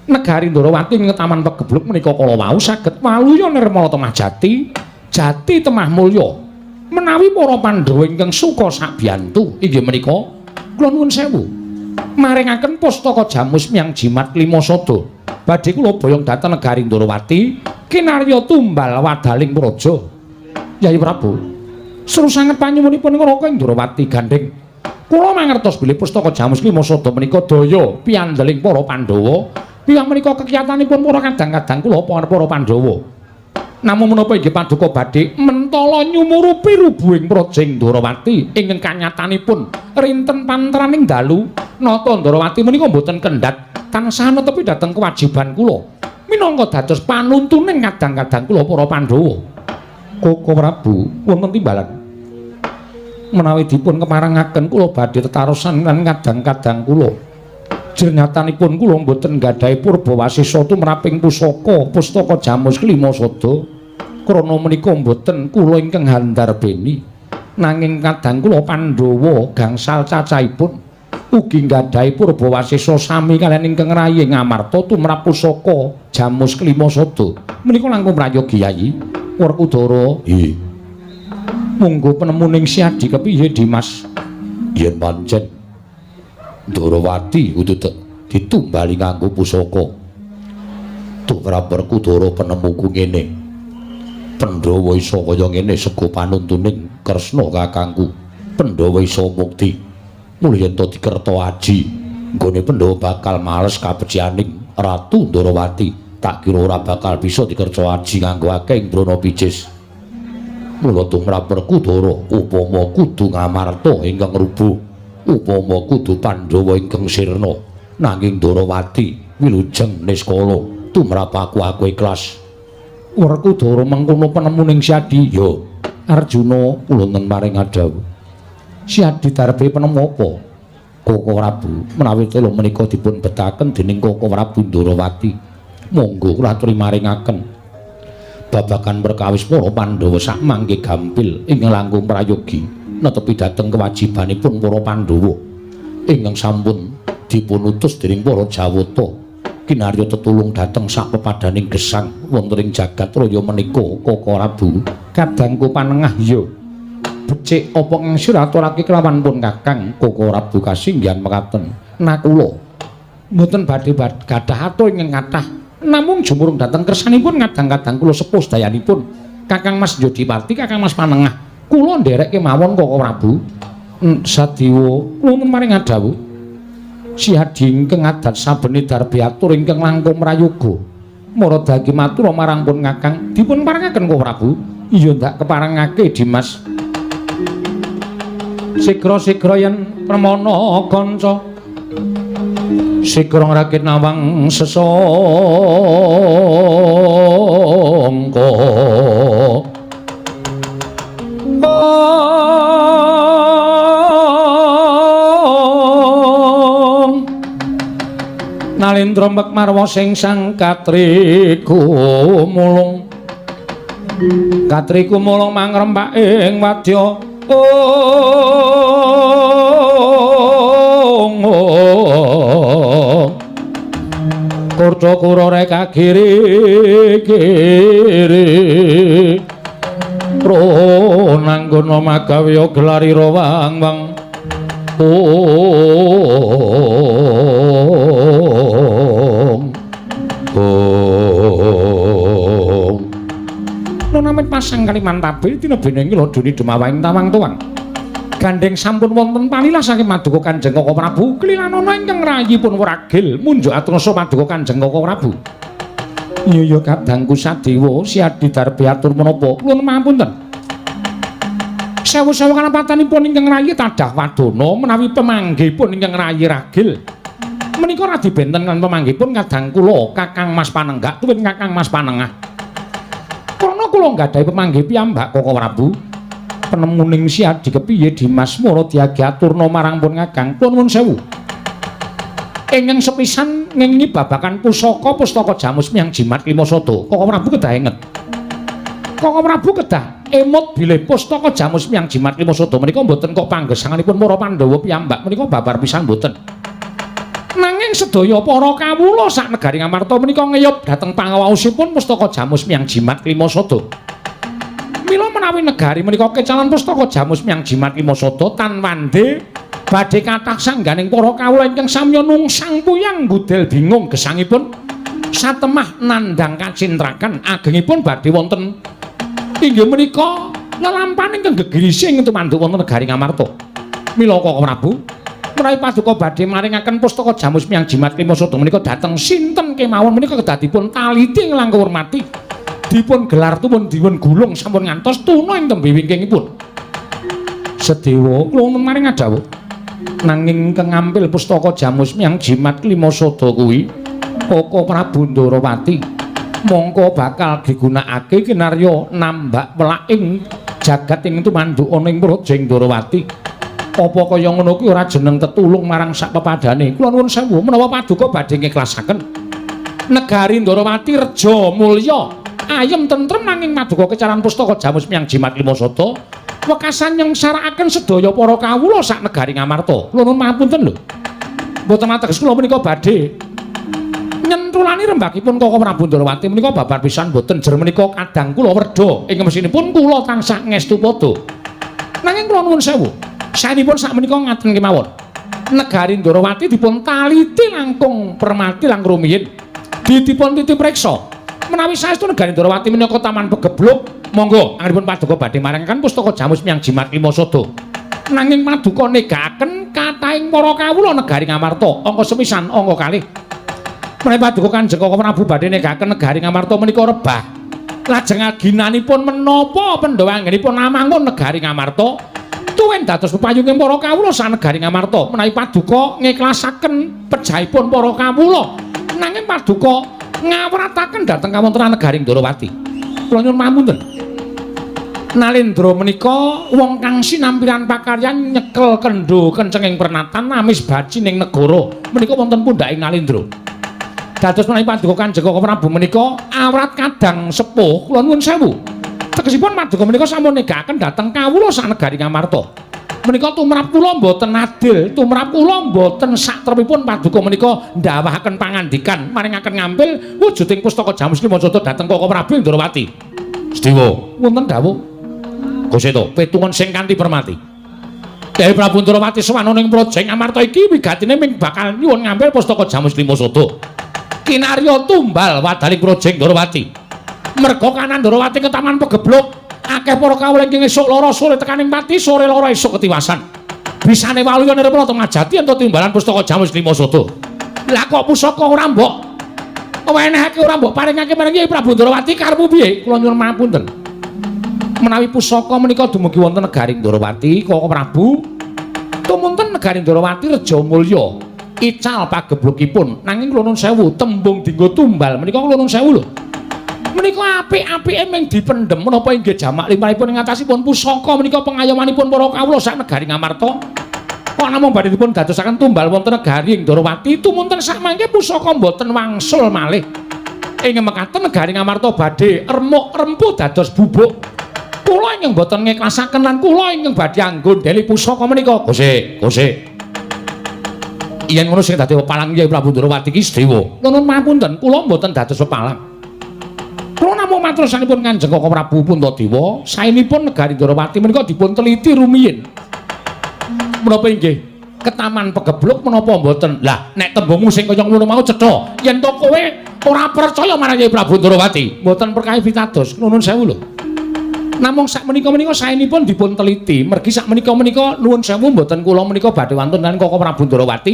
Negari Ndrawati ing taman pegebluk menika kala wau saged waluya nirmala temah jati, jati temah mulya. Menawi para Pandhawa ingkang suka sabiyantu inggih menika kula nuwun sewu maringaken pustaka jamus miyang jimat lima sada. Badhe kula boyong dhateng negari Ndrawati kinarya tumbal wadaling praja. Yai Prabu, seru sanget panyuwunipun neraka ing Ndrawati gandheng. Kula mangertos bilih pustaka jamus lima sada menika daya piandeling para Pandhawa. Piyambak menika kekiyatanipun para kadang-kadang kula para Pandhawa. Namung menapa inggih paduka badhe mentala nyumurupi rubuhing praja ing Ndrawati ingkang kanyatanipun rinten panteraning dalu nata Ndrawati menika mboten kendhat tansah netepi dhateng kewajiban kula minangka dados panuntuning kadang-kadang kula para Pandhawa. Koko Prabu wonten timbalan menawi dipun keparengaken kula badhe tetarosan lan kadang-kadang kula. Jernyatanipun kula mboten nggadahi purbawasesa tumraping pusaka pustaka jamus klima sada. Krana menika mboten kula ingkang handarbeni, nanging kadang kula Pandhawa gangsal cacahipun ugi nggadahi purbawasesa sami kaliyan ingkang rayi Ngamarta tumrap pusaka Jamus Klima Sada. Menika langkung prayogi Yayi Werkudara. Nggih. Monggo penemuning Siadi kepiye Dimas? Yen pancen Ndorowati kudu ditumbali nganggo pusaka. Tumrap Werkudara penemuku ngene. Pandhawa isa kaya ngene sego panuntuning Kresna kakangku. Pandhawa isa mukti. Mulih yen to dikerta aji, nggone Pandhawa bakal males kabecianing Ratu Ndorowati. Tak kira ora bakal bisa dikerta aji nganggo akeh ing Drona Picis. Mula tumrap Werkudara upama kudu Ngamarta ingkang rubuh, upama kudu Pandhawa ingkang sirna, nanging Ndorowati wilujeng niskala tumrap aku ikhlas. Werkudara mengkono penemuning Siadi. Ya Arjuna kula wonten paring adhawuh. Siadi darbe penemu apa? Koko Prabu, menawi tela menika dipun betaken dening Koko Prabu Ndorowati, monggo kula aturi maringaken babagan perkawis para Pandhawa sak mangke gampil ingkang langkung prayogi netepi dhateng kewajibanipun para Pandhawa ingkang sampun dipunutus dening para Jawata kinarya tetulung dhateng sak pepadaning gesang wonten ing jagat raya menika. Koko Prabu kadangku panengah ya becik apa kang sira aturake kelawan pun Kakang. Koko Prabu kasinggihan mekaten nakula mboten badhe gadah atur ingkang kathah, namung jumurung dhateng kersanipun kadang-kadang kula sepuh sedayanipun Kakang Mas Jodipati, Kakang Mas Panengah, kula nderek kemawon Koko Prabu. Sadiwa kula maring adhawuh. Siadi ingkang adat sabene darbe atur ingkang langkung prayoga maradagi matur marang pun Kakang dipun parengaken Koko Prabu. Iya ndak keparengake Dimas. Sigra-sigra yen premana kanca sigra ngrakit nawang sesangka. Nalendra mek marwa sing sang katriku mulung, katriku mulung mangrempak ing wadya. Kurca kura reka kiri kiri ro nanggono magawe gelarira wang wang. Ong ong Nonamit pasang Kalimantabe tinebene lodoni dumawaing tawang tuwang. Gandeng sampun wonten palilah saking Maduka Kanjeng Koko Prabu klilanana ingkang rayipun wragil munjuk atrasa Paduka Kanjeng Koko Prabu. Iya ya kadangku Sadewa Siadi darbe atur menapa? Kula mapunten. Sewu-sewu kalepatanipun ingkang rayi tadah wadana menawi pemanggihipun ingkang rayi ragil. Menika radi benten lan pemanggihipun kadang kula Kakang Mas Panenggak tuwin Kakang Mas Panengah. Krana kula nggadahi pemanggih piyambak Koko Prabu. Penemuning Siadi kepiye Dimas mara diagi aturna marang pun Kakang. Kula nuwun sewu. Ingkang sepisan ngengi babakan pusaka pustaka Jamus Miang Jimat Klima Sada. Koko Prabu kedah inget. Koko Prabu kedah emut bilih pustaka Jamus Miang Jimat Klima Sada menika mboten kok panggesanganipun para Pandhawa piyambak menika babar pisan mboten. Nanging sedaya para kawula sak negari Ngamarta menika ngeyup dhateng pangawaosipun pustaka Jamus Miang Jimat Klima Sada. Mila menawi negari menika kecalan pustaka Jamus Miang Jimat Klima Sada tan wande badhe kathah sangganing para kawula ingkang samya nungsang puyang budel bingung gesangipun satemah nandhang kacintrakan agengipun badhe wonten inggih menika lelampahan ingkang gegirisi ing tumanduk wonten negari Ngamarta. Mila Koko Prabu menawi paduka badhe maringaken pustaka Jamus Miang Jimat Klima Sada menika dhateng sinten kemawon menika kedah dipun taliti langkung hormati, dipun gelar tuwun dipun gulung sampun ngantos tuna ing tembe wingkingipun. Sedewa kula maring adhawuh nanging ingkang ngampil pustaka Jamus Miang Jimat Klima Sada kuwi Koko Prabu Ndorowati mongko bakal digunakake kinarya nambak welaking jagat ing tumanduk ana ing Praja Ndorowati. Apa kaya ngono kuwi ora jeneng tetulung marang sak pepadane? Kula nuwun sewu menawa paduka badhe ngiklasaken negari Ndorowati reja mulya Ayem tentrem nanging maduka kecalan pustaka Jamus Miang Jimat Lima Sada wekasan nyengsarakaken sedaya para kawula sak negari Ngamarta. Kula nuwun pangapunten lho. Mboten ateges kula menika badhe nyentulani rembagipun Koko Prabu Ndorowati menika babar pisan mboten, jer menika kadang kula werda ing mesinipun kula tansah ngestu padha. Nanging kula nuwun sewu, saenipun sak menika ngaten kemawon. Negari Ndorowati dipun taliti langkung permati lang rumiyin. Ditipun titi preksa. Menawi saestu negari Ndorowati menika taman pegebluk, monggo anggenipun paduka badhe marengaken pustaka Jamus Miang Jimat Lima Sada. Nanging paduka negaken kathahing para kawula negari Ngamarta, angka sepisan angka kalih. Menawi paduka Kanjeng Koko Prabu badhe negaken negari Ngamarta menika rebah. Lajeng aginanipun menapa Pandhawa anggenipun amangun negari Ngamarta tuwin dados pepayunging para kawula sak negari Ngamarta. Menawi paduka ngiklasaken pejahipun para kawula, nanging paduka ngawrataken dhateng kawontenan negari Ndorowati. Kula nyuwun pamunten. Nalendra menika wong kang sinampiran pakaryan nyekel kendho kencenging pernatan amis baci ning negara menika wonten pundhaking Nalendra. Dados menawi paduka Kanjeng Koko Prabu menika awrat kadang sepuh, kula nuwun sewu. Tegesipun paduka menika sampun negaken dhateng kawula sak negari Ngamarta. Menika tumrap kula mboten adil, tumrap kula mboten satrepipun paduka menika ndawahaken pangandikan maringaken ngampil wujuding pustaka Jamus Lima Sada dhateng Koko Prabu Ndorowati. Sediwa, wonten dawuh. Goseta, pitungan sing kanthi permati. Dewi Prabu Ndorowati sowan ning Praja Ngamarta iki wigatine ming bakal nyuwun ngampil pustaka Jamus Lima Sada. Kinarya tumbal wadaling Praja Ndorowati. Merga kanan Ndorowati ketaman pegebluk, akeh para kawula ingkang esuk lara sore tekaning pati, sore lara esuk ketiwasan. Bisane waluya nirmala temajati ento timbalan pustaka Jamus Lima Sada. Lah kok pusaka ora mbok wenehake, ora mbok paringake marang Kyai Prabu Ndorowati, karepmu piye? Kula nyuwun pangapunten. Menawi pusaka menika dumugi wonten negari Ndorowati, Koko Prabu, tumunten negari Ndorowati reja mulya. Ical pageblukipun. Nanging kula nuwun sewu, tembung dinggo tumbal menika kula nuwun sewu lho. Menika apik-apike ming dipendhem menapa inggih jamak limrahipun ing atasipun pusaka menika pengayomanipun para kawula sak negari Ngamarta. Kok namung badhe dipun dadosaken tumbal wonten negari Ndorowati, tumunten sakmangke pusaka mboten wangsul malih. Ing mekaten negari Ngamarta badhe remuk rempu dados bubuk. Kula ingkang mboten ngiklasaken lan kula ingkang badhe anggondheli pusaka menika. Gosek, gosek. Yen ngono sing dadi pepalang Kyai Prabu Ndorowati ki Sedewa. Nuwun pangapunten, kula mboten dados pepalang. Kula namung matur sanipun Kanjeng Koko Prabu Puntadewa, saenipun negari Ndorowati menika dipun teliti rumiyin. Menapa inggih ketaman pegebluk menapa mboten? Lah, nek tembungmu sing kaya ngono mau cetha. Yen to kowe ora percaya marang Kyai Prabu Ndorowati, mboten perkawis pitados. Nuwun sewu lho. Namung sak menika-menika saenipun dipun teliti, mergi sak menika-menika nuwun sewu mboten kula menika badhe wantun lan Koko Prabu Ndorowati.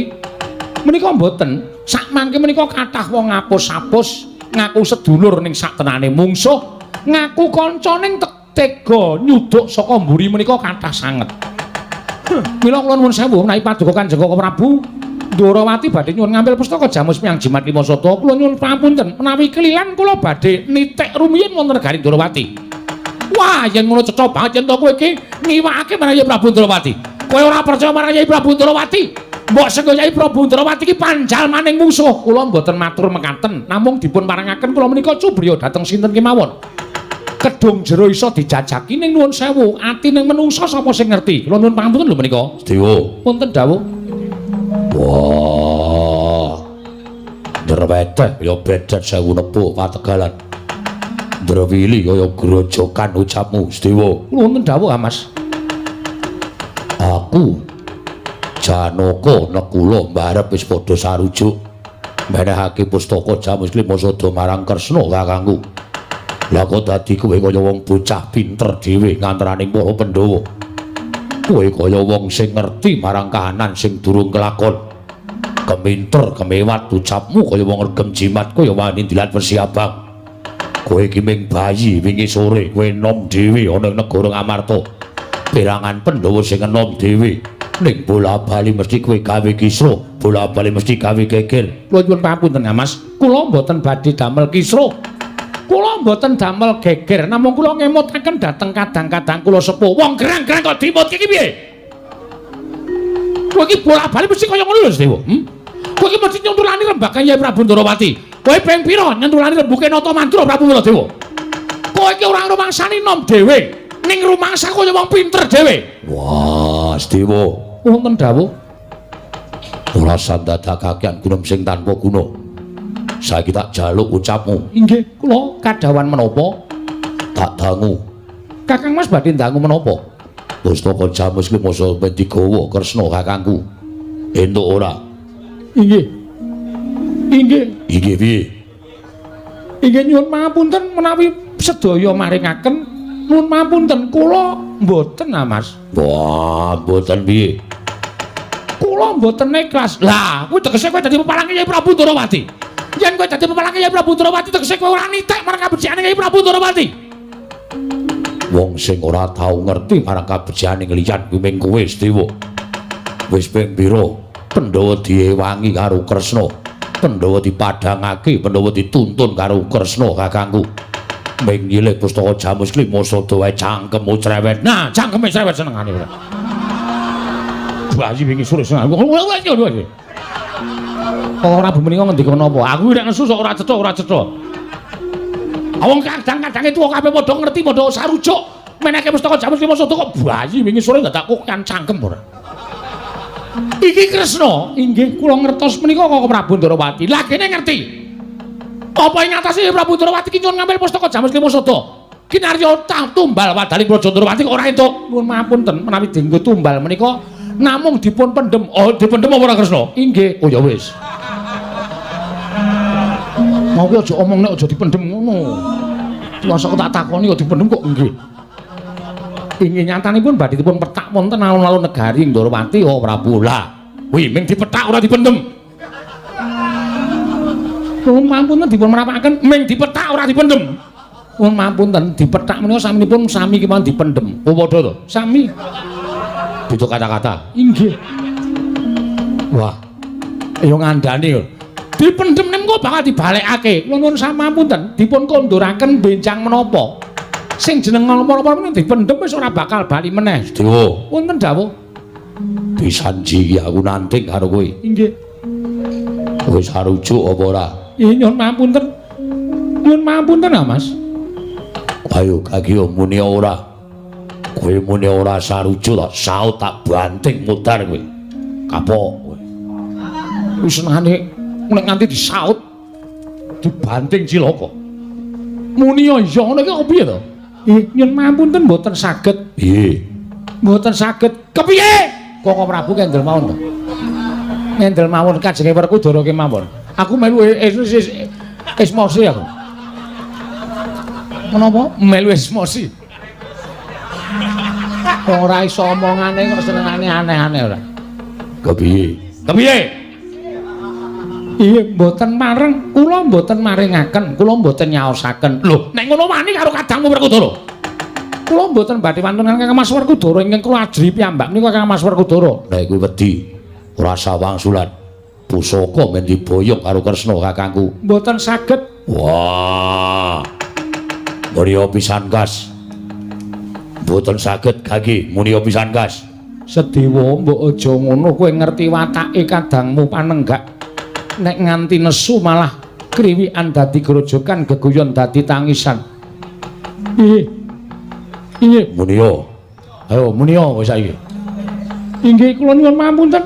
Menika mboten, sak mangke menika kathah wong ngapus-apus, ngaku sedulur ning sak tenane mungsuh, ngaku kanca ning tega nyuduk saka mburi menika kathah sanget. Mila kula nuwun sewu menawi paduka Kanjeng Koko Prabu Ndorowati badhe nyuwun ngambil pustaka Jamus Miang Jimat Lima Sada, kula nyuwun pangapunten menawi kelilan kula badhe nitik rumiyin wonten negari Ndorowati. Wah, yen ngono cetha banget yen to kowe iki ngiwakake marang Kyai Prabu Ndorowati. Kowe ora percaya marang Kyai Prabu Ndorowati. Mbok senggo Kyai Prabu Ndorowati iki panjalmaning mungsuh. Kula mboten matur mekaten, namung dipun parengaken kula menika cubriya dhateng sinten kemawon. Kedung jero iso dijajaki ning nuwun sewu, atine menungsa sapa sing ngerti. Kula nuwun pangapunten lho menika. Sedewa. Wonten dawuh. Wah. Ndreweteh ya bedet sewu nepuh pategalan. Ndrewili kaya grojokan ucapmu, Sedewa. Wonten dawuh, ah, Mas. Aku Janaka Nekula mbarep wis padha sarujuk menehake pustaka Jamus Lima Sada marang Kresna kakangku. Lah kok dadi kowe kaya wong bocah pinter dhewe ngantaraning para Pandhawa. Kowe kaya wong sing ngerti marang kahanan sing durung kelakon. Keminter kemewat ucapmu kaya wong regem jimat kaya wani ndilat wesi abang. Kowe iki ming bayi, wingi sore kowe enom dhewe ana ing negara Ngamarta. Perangan Pandhawa sing enom dhewe ning bola-bali mesti kowe gawe kisruh, bola-bali mesti gawe geger. Kula nyuwun pangapunten, Mas. Kula mboten badhe damel kisruh. Kula mboten damel geger, namung kula ngemutaken dhateng kadang-kadang kula sepuh. Wong gerang-gerang kok dimutke iki piye? Kowe iki bola-bali mesti kaya ngono lho, Sedewa. Kowe iki mesti nyuntulani rembagan Kyai Prabu Ndorowati. Kowe ping pira nyentulani rembuke Nata Mandura Prabu Baladewa? Kowe iki ora rumangsani nom dhewe. Ning rumangsa kaya wong pinter dhewe. Wah, Sedewa. Wonten dawuh. Ora sandadakakean gunem sing tanpa guna. Saiki tak jaluk ucapmu. Inggih, kula kadhawan menapa? Tak dangu. Kakang Mas badhe ndangu menapa? Pustaka Jamus kuwi masa ben digawa Kresna kakangku. Entuk ora? Inggih. Inggih. Inggih piye? Inggih nyuwun pangapunten menawi sedaya maringaken. Nyuwun pangapunten kula mboten ah Mas. Wah, mboten piye? Kula mboten ikhlas. Lah, kuwi tegese kowe dadi pepalange Kyai Prabu Ndorowati. Yen kowe dadi pepalange Kyai Prabu Ndorowati tegese kowe ora nitek marang kabecikane Kyai Prabu Ndorowati. Wong sing ora tau ngerti marang kabecikane liyan kuwi ming kowe, Sedewa. Wis ping pira Pandhawa diewangi karo Kresna, Pandhawa dipadhangake, Pandhawa dituntun karo Kresna kakangku. Ming nyilih pustaka Jamus Klima sada wae cangkemmu cerewet. Nah, cangkeme cerewet senengane ora. Bayi wingi sore seneng. Ora bu menika ngendika napa? Aku nek nesu sok ora cetha, ora cetha. Wong kadang-kadange tuwa kabeh padha ngerti, padha sarujuk. Meneke pustaka Jamus Klima sada kok bayi wingi sore dadak kokan cangkem ora. Iki Kresna, inggih kula ngertos menika Koko Prabu Ndorowati. Lah kene ngerti. Apa ing atase Prabu Ndorowati ki nyuwun ngambil pustaka Jamus Klima Sada? Kinarya tumbal wadaling Praja Ndorowati kok ora entuk. Nyuwun mapunten menawi dinggo tumbal menika namung dipun pendhem. Oh, dipendhem apa ora Kresna? Inggih. Oh ya wis. Mau ki aja omong nek aja dipendhem ngono. Mosok tak takoni kok dipendhem kok nggih. Inggih nyatanipun badhe dipun pethak wonten alun-alun negari Ndorowati. Oh Prabu. Lah, kuwi ming dipethak ora dipendhem. Nuwun mampunten dipun merapakaken ming dipethak ora dipendhem. Nuwun mampunten dipethak menika saminipun sami kemawon dipendhem. Oh padha to? Sami. Beda kata-kata. Inggih. Wah. Ya ngandani lho. Dipendhem nem kok bakal dibalekake. Kula nuwun samapunten dipun konduraken benjang menapa. Sing jeneng napa-napa menika dipendhem wis ora bakal bali meneh. Dewa. Wonten dawuh. Disanji aku nanting karo kowe. Inggih. Wis arujuk apa ora? Nggih nyuwun mapunten. Nyuwun mapunten ah Mas. Ayo kaki muni ora. Kowe muni ora sarujuk tak saut tak banting mudar kowe. Kapok kowe. Wis senengane nek nganti disaut dibanting cilaka. Muni iya ngono iki kok piye to? Nggih nyuwun mapunten mboten saged. Piye? Mboten saged. Kepiye? Koko Prabu kendel mawon to. Kendel mawon kajenge Werkudara kemawon. Aku melu esmosi aku. Menapa? Melu esmosi. Ora iso omongane kok senengane aneh-aneh ora. Kepiye? Kepiye? Iya, mboten mareng, kula mboten maringaken, kula mboten nyaosaken. Lho, nek ngono wani karo kadangmu Werkudara. Kula mboten badhe wantun Kakang Mas Werkudara ingkang kula ajri piyambak menika Kakang Mas Werkudara. Nek kuwi wedi ora sawangsulan. Pusaka men diboyong karo Kresna kakangku. Mboten saged. Wah. Muni pisan kas. Mboten saged kaki muni pisan kas. Sedewa mbok aja ngono, kowe ngerti watake kadangmu panenggak. Nek nganti nesu malah kriwikan dadi grojokan, geguyon dadi tangisan. Piye? Piye? Muniya. Ayo muniya kowe saiki. Inggih kula nyuwun pamunten.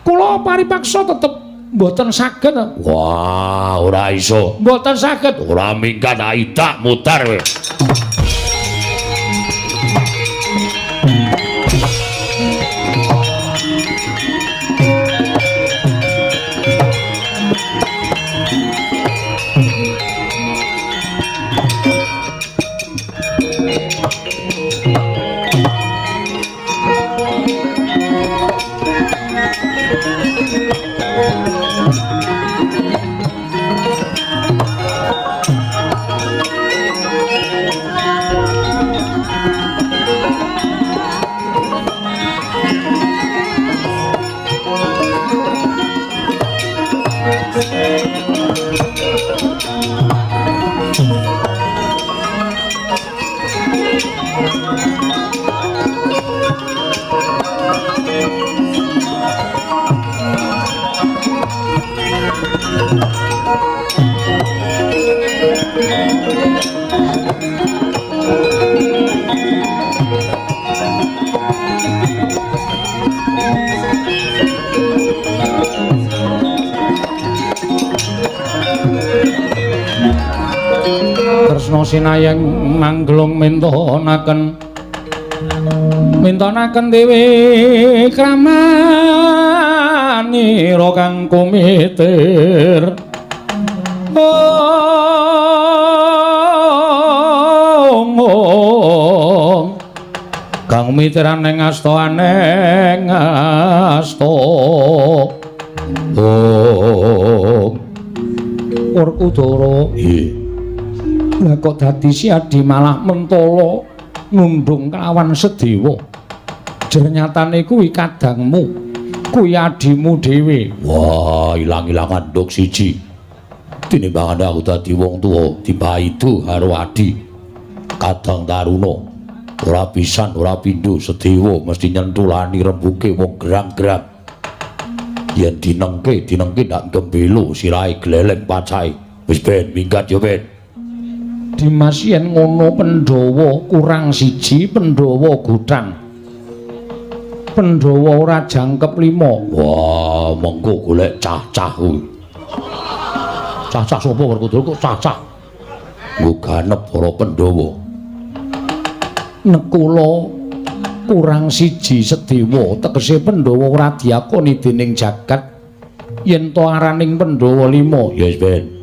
Kula paripaksa tetep mboten saged. Wah, ora iso. Mboten saged. Ora minggat aidak mutar kowe. Kresna sinayeng manggelung mintonaken mintonaken dewe kramanira kang kumitir. Ong kang mitiran ing asta aneng asta. Ong Werkudara. Nggih. Lah kok dadi si Adi malah mentala nundung kelawan Sedewa. Jernyatane kuwi kadangmu, kuwi adimu dhewe. Wah, ilang-ilangan nduk siji. Tinimbangane aku dadi wong tuwa dibaidu karo adi. Kadang taruna ora pisan ora pindho Sedewa mesti nyentulani rembuke wong gerang-gerang. Yen dinengke, dinengke ndak gembelo sirahe gleleng pacahe. Wis ben minggat ya ben. Dimas yen ngono Pandhawa kurang siji, Pandhawa gutang. Pandhawa ora jangkep 5. Wah, mengko golek cah-cah kuwi. Cah-cah sapa Werkudara kok cah-cah? Nggo ganep para Pandhawa. Nekula kurang siji Sedewa, tegese Pandhawa ora diakoni dening jagat yen to araning Pandhawa 5. Ya wis ben.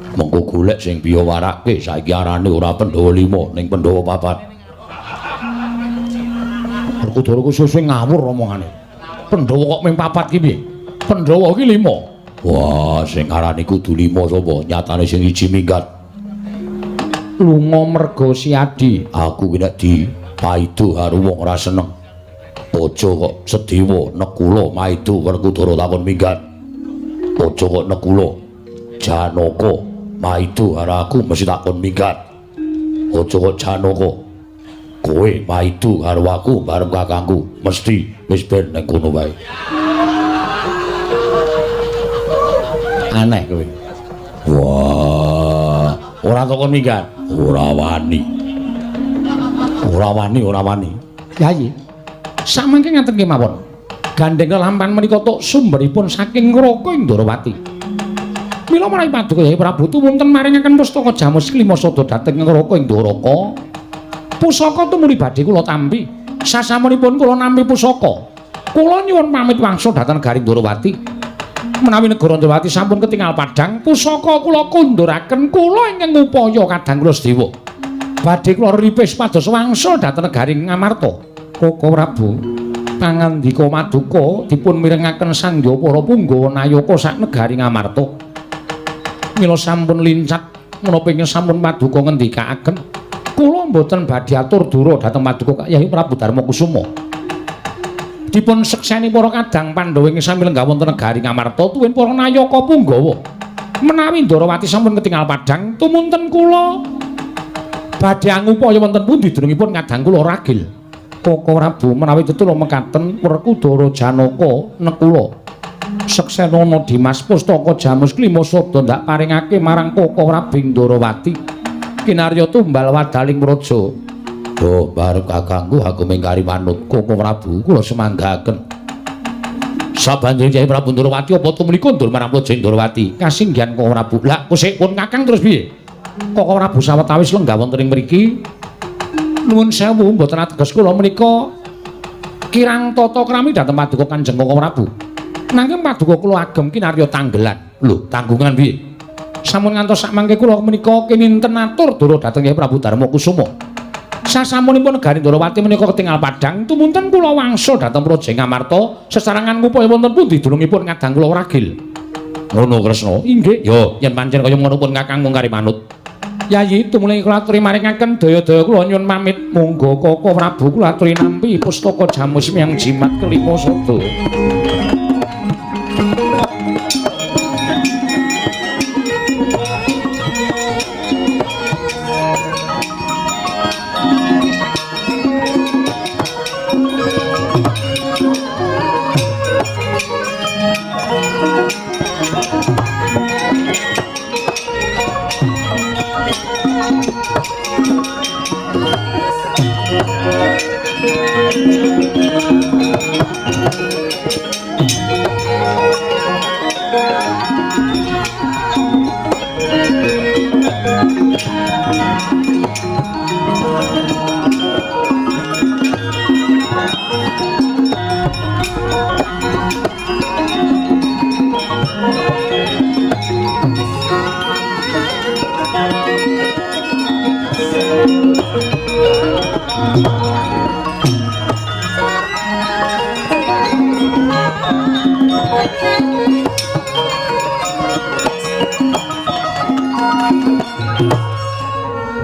Mengko golek sing biya warake saiki arane ora Pandhawa 5 ning Pandhawa 4. Werkudara ku suwe-suwe ngawur omongane. Pandhawa kok mung 4 ki piye? Pandhawa ki 5. Wah, sing arane kudu 5 sapa? Nyatane sing iji minggat. Lunga merga si Adi. Aku ki nek dipaido karo wong ora seneng. Aja kok Sedewa Nekula maido Werkudara takon minggat. Aja kok Nekula Janaka maido karo aku mesti takon minggat. Aja kok Janaka kowe maido karo aku bareng kakangku mesti wis ben ning kono wae. Aneh kowe. Wah, ora takon minggat. Ora wani. Ora wani, ora wani. Yayi, samangke ngaten kemawon. Gandeng lelampan menika tok sumberipun saking Ngraka Ndrawati. Mila menawi paduka Yayi Prabu tuwunten maringaken pustaka Jamus Klima Sada dhateng Ngraka ing Dwaraka. Pusaka tumuli badhe kula tampi. Sasampunipun kula nampi pusaka, kula nyuwun pamit wangsul dhateng negari Ndrawati. Menawi negara Ndrawati sampun ketingal padhang, pusaka kula kunduraken kula ingkang ngupaya kadang kula Sedewa. Badhe kula ripis pados wangsul dhateng negari Ngamarta. Koko Prabu, pangandika maduka dipun mirengaken sangya para punggawa nayaka sak negari Ngamarta. Mila sampun lincak menapa ingkang sampun paduka ngendikaaken, kula mboten badhe atur dura dhateng paduka Kyai Prabu Darma Kusuma. Dipun sekseni para kadang Pandhawa ing sami lenggah wonten negari Ngamarta tuwin para nayaka punggawa. Menawi Ndrawati sampun ketingal padhang, tumunten kula badhe angupaya wonten pundi dunungipun kadang kula ragil. Koko Prabu, menawi tetula mekaten Werkudara Janaka Nekula seksenana Dimas pustaka Jamus Klima Sada ndak paringake marang Koko Prabu Ndrawati kinarya tumbal wadaling praja. Oh, bareng kakangku aku mingkari manut Koko Prabu kula semanggaken. Sabanjure Kyai Prabu Ndrawati apa tumrika ndur marang Praja Ndrawati? Kasinggihan Koko Prabu. Lah kusik pun kakang terus piye? Koko Prabu sawetawis lenggah wonten ing mriki. Nuwun sewu mboten ateges kula menika kirang tata krami dhateng paduka Kanjeng Koko Prabu. Nanging paduka kula agem kinarya tanggelan. Lho, tanggungan piye? Sampun ngantos sakmangke kula menika kininten atur dura dhateng Kyai Prabu Darma Kusuma. Sasampunipun negari Ndrawati menika ketingal padhang, tumunten kula wangsul dhateng Praja Ngamarta sesarengan ngupaya wonten pundi dunungipun kadang kula ragil. Ngono Kresna. Inggih. Yo, yen pancen kaya ngono pun kakang mung kari manut. Yayi tumuli kula aturi maringaken daya-daya kula nyuwun pamit. Monggo Koko Prabu kula aturi nampi pustaka Jamus Miang Jimat Kelima Sada.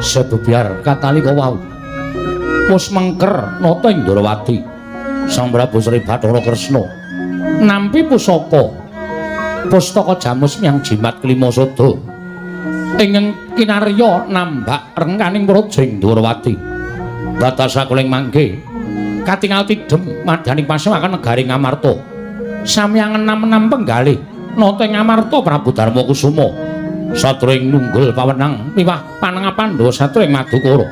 Sebebyar katalika wau wis mengker nata Indrawati. Sang Prabu Sri Bathara Kresna nampi pusaka pustaka jamus miang jimat kelima sada ingkang kinarya nambak rengkaning praja Indrawati. Batas sakuling mangke katingal tidhem madyaning pasewakan negari Ngamarta. Samyang enam-enam penggalih nata Ngamarta Prabu Darma Kusuma satring nunggul pawenang miwah panengah Pandhawa satring Madukara.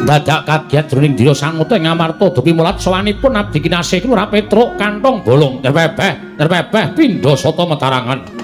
Dadak kagiat jroning dina sanguta ing Ngamarta dupi mulat sowanipun abdi kinasih Lurah Petruk kantong bolong terpepeh terpepeh pindha sata metarangan.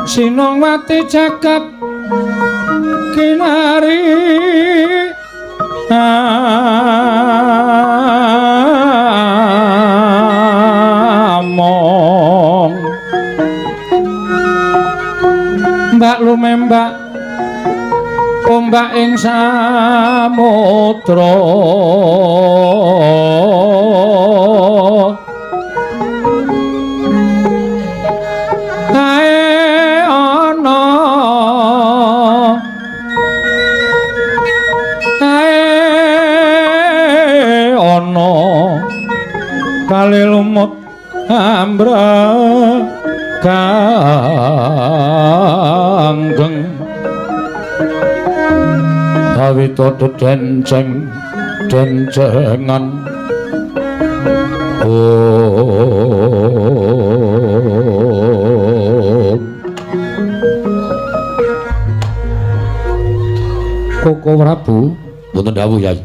Sinongwati jagat kinari among mbak lumembak ombak ing samudra kali lumut ambra kanggeng awita dedenceng dencengan Koko Prabu wonten dawuh Yai.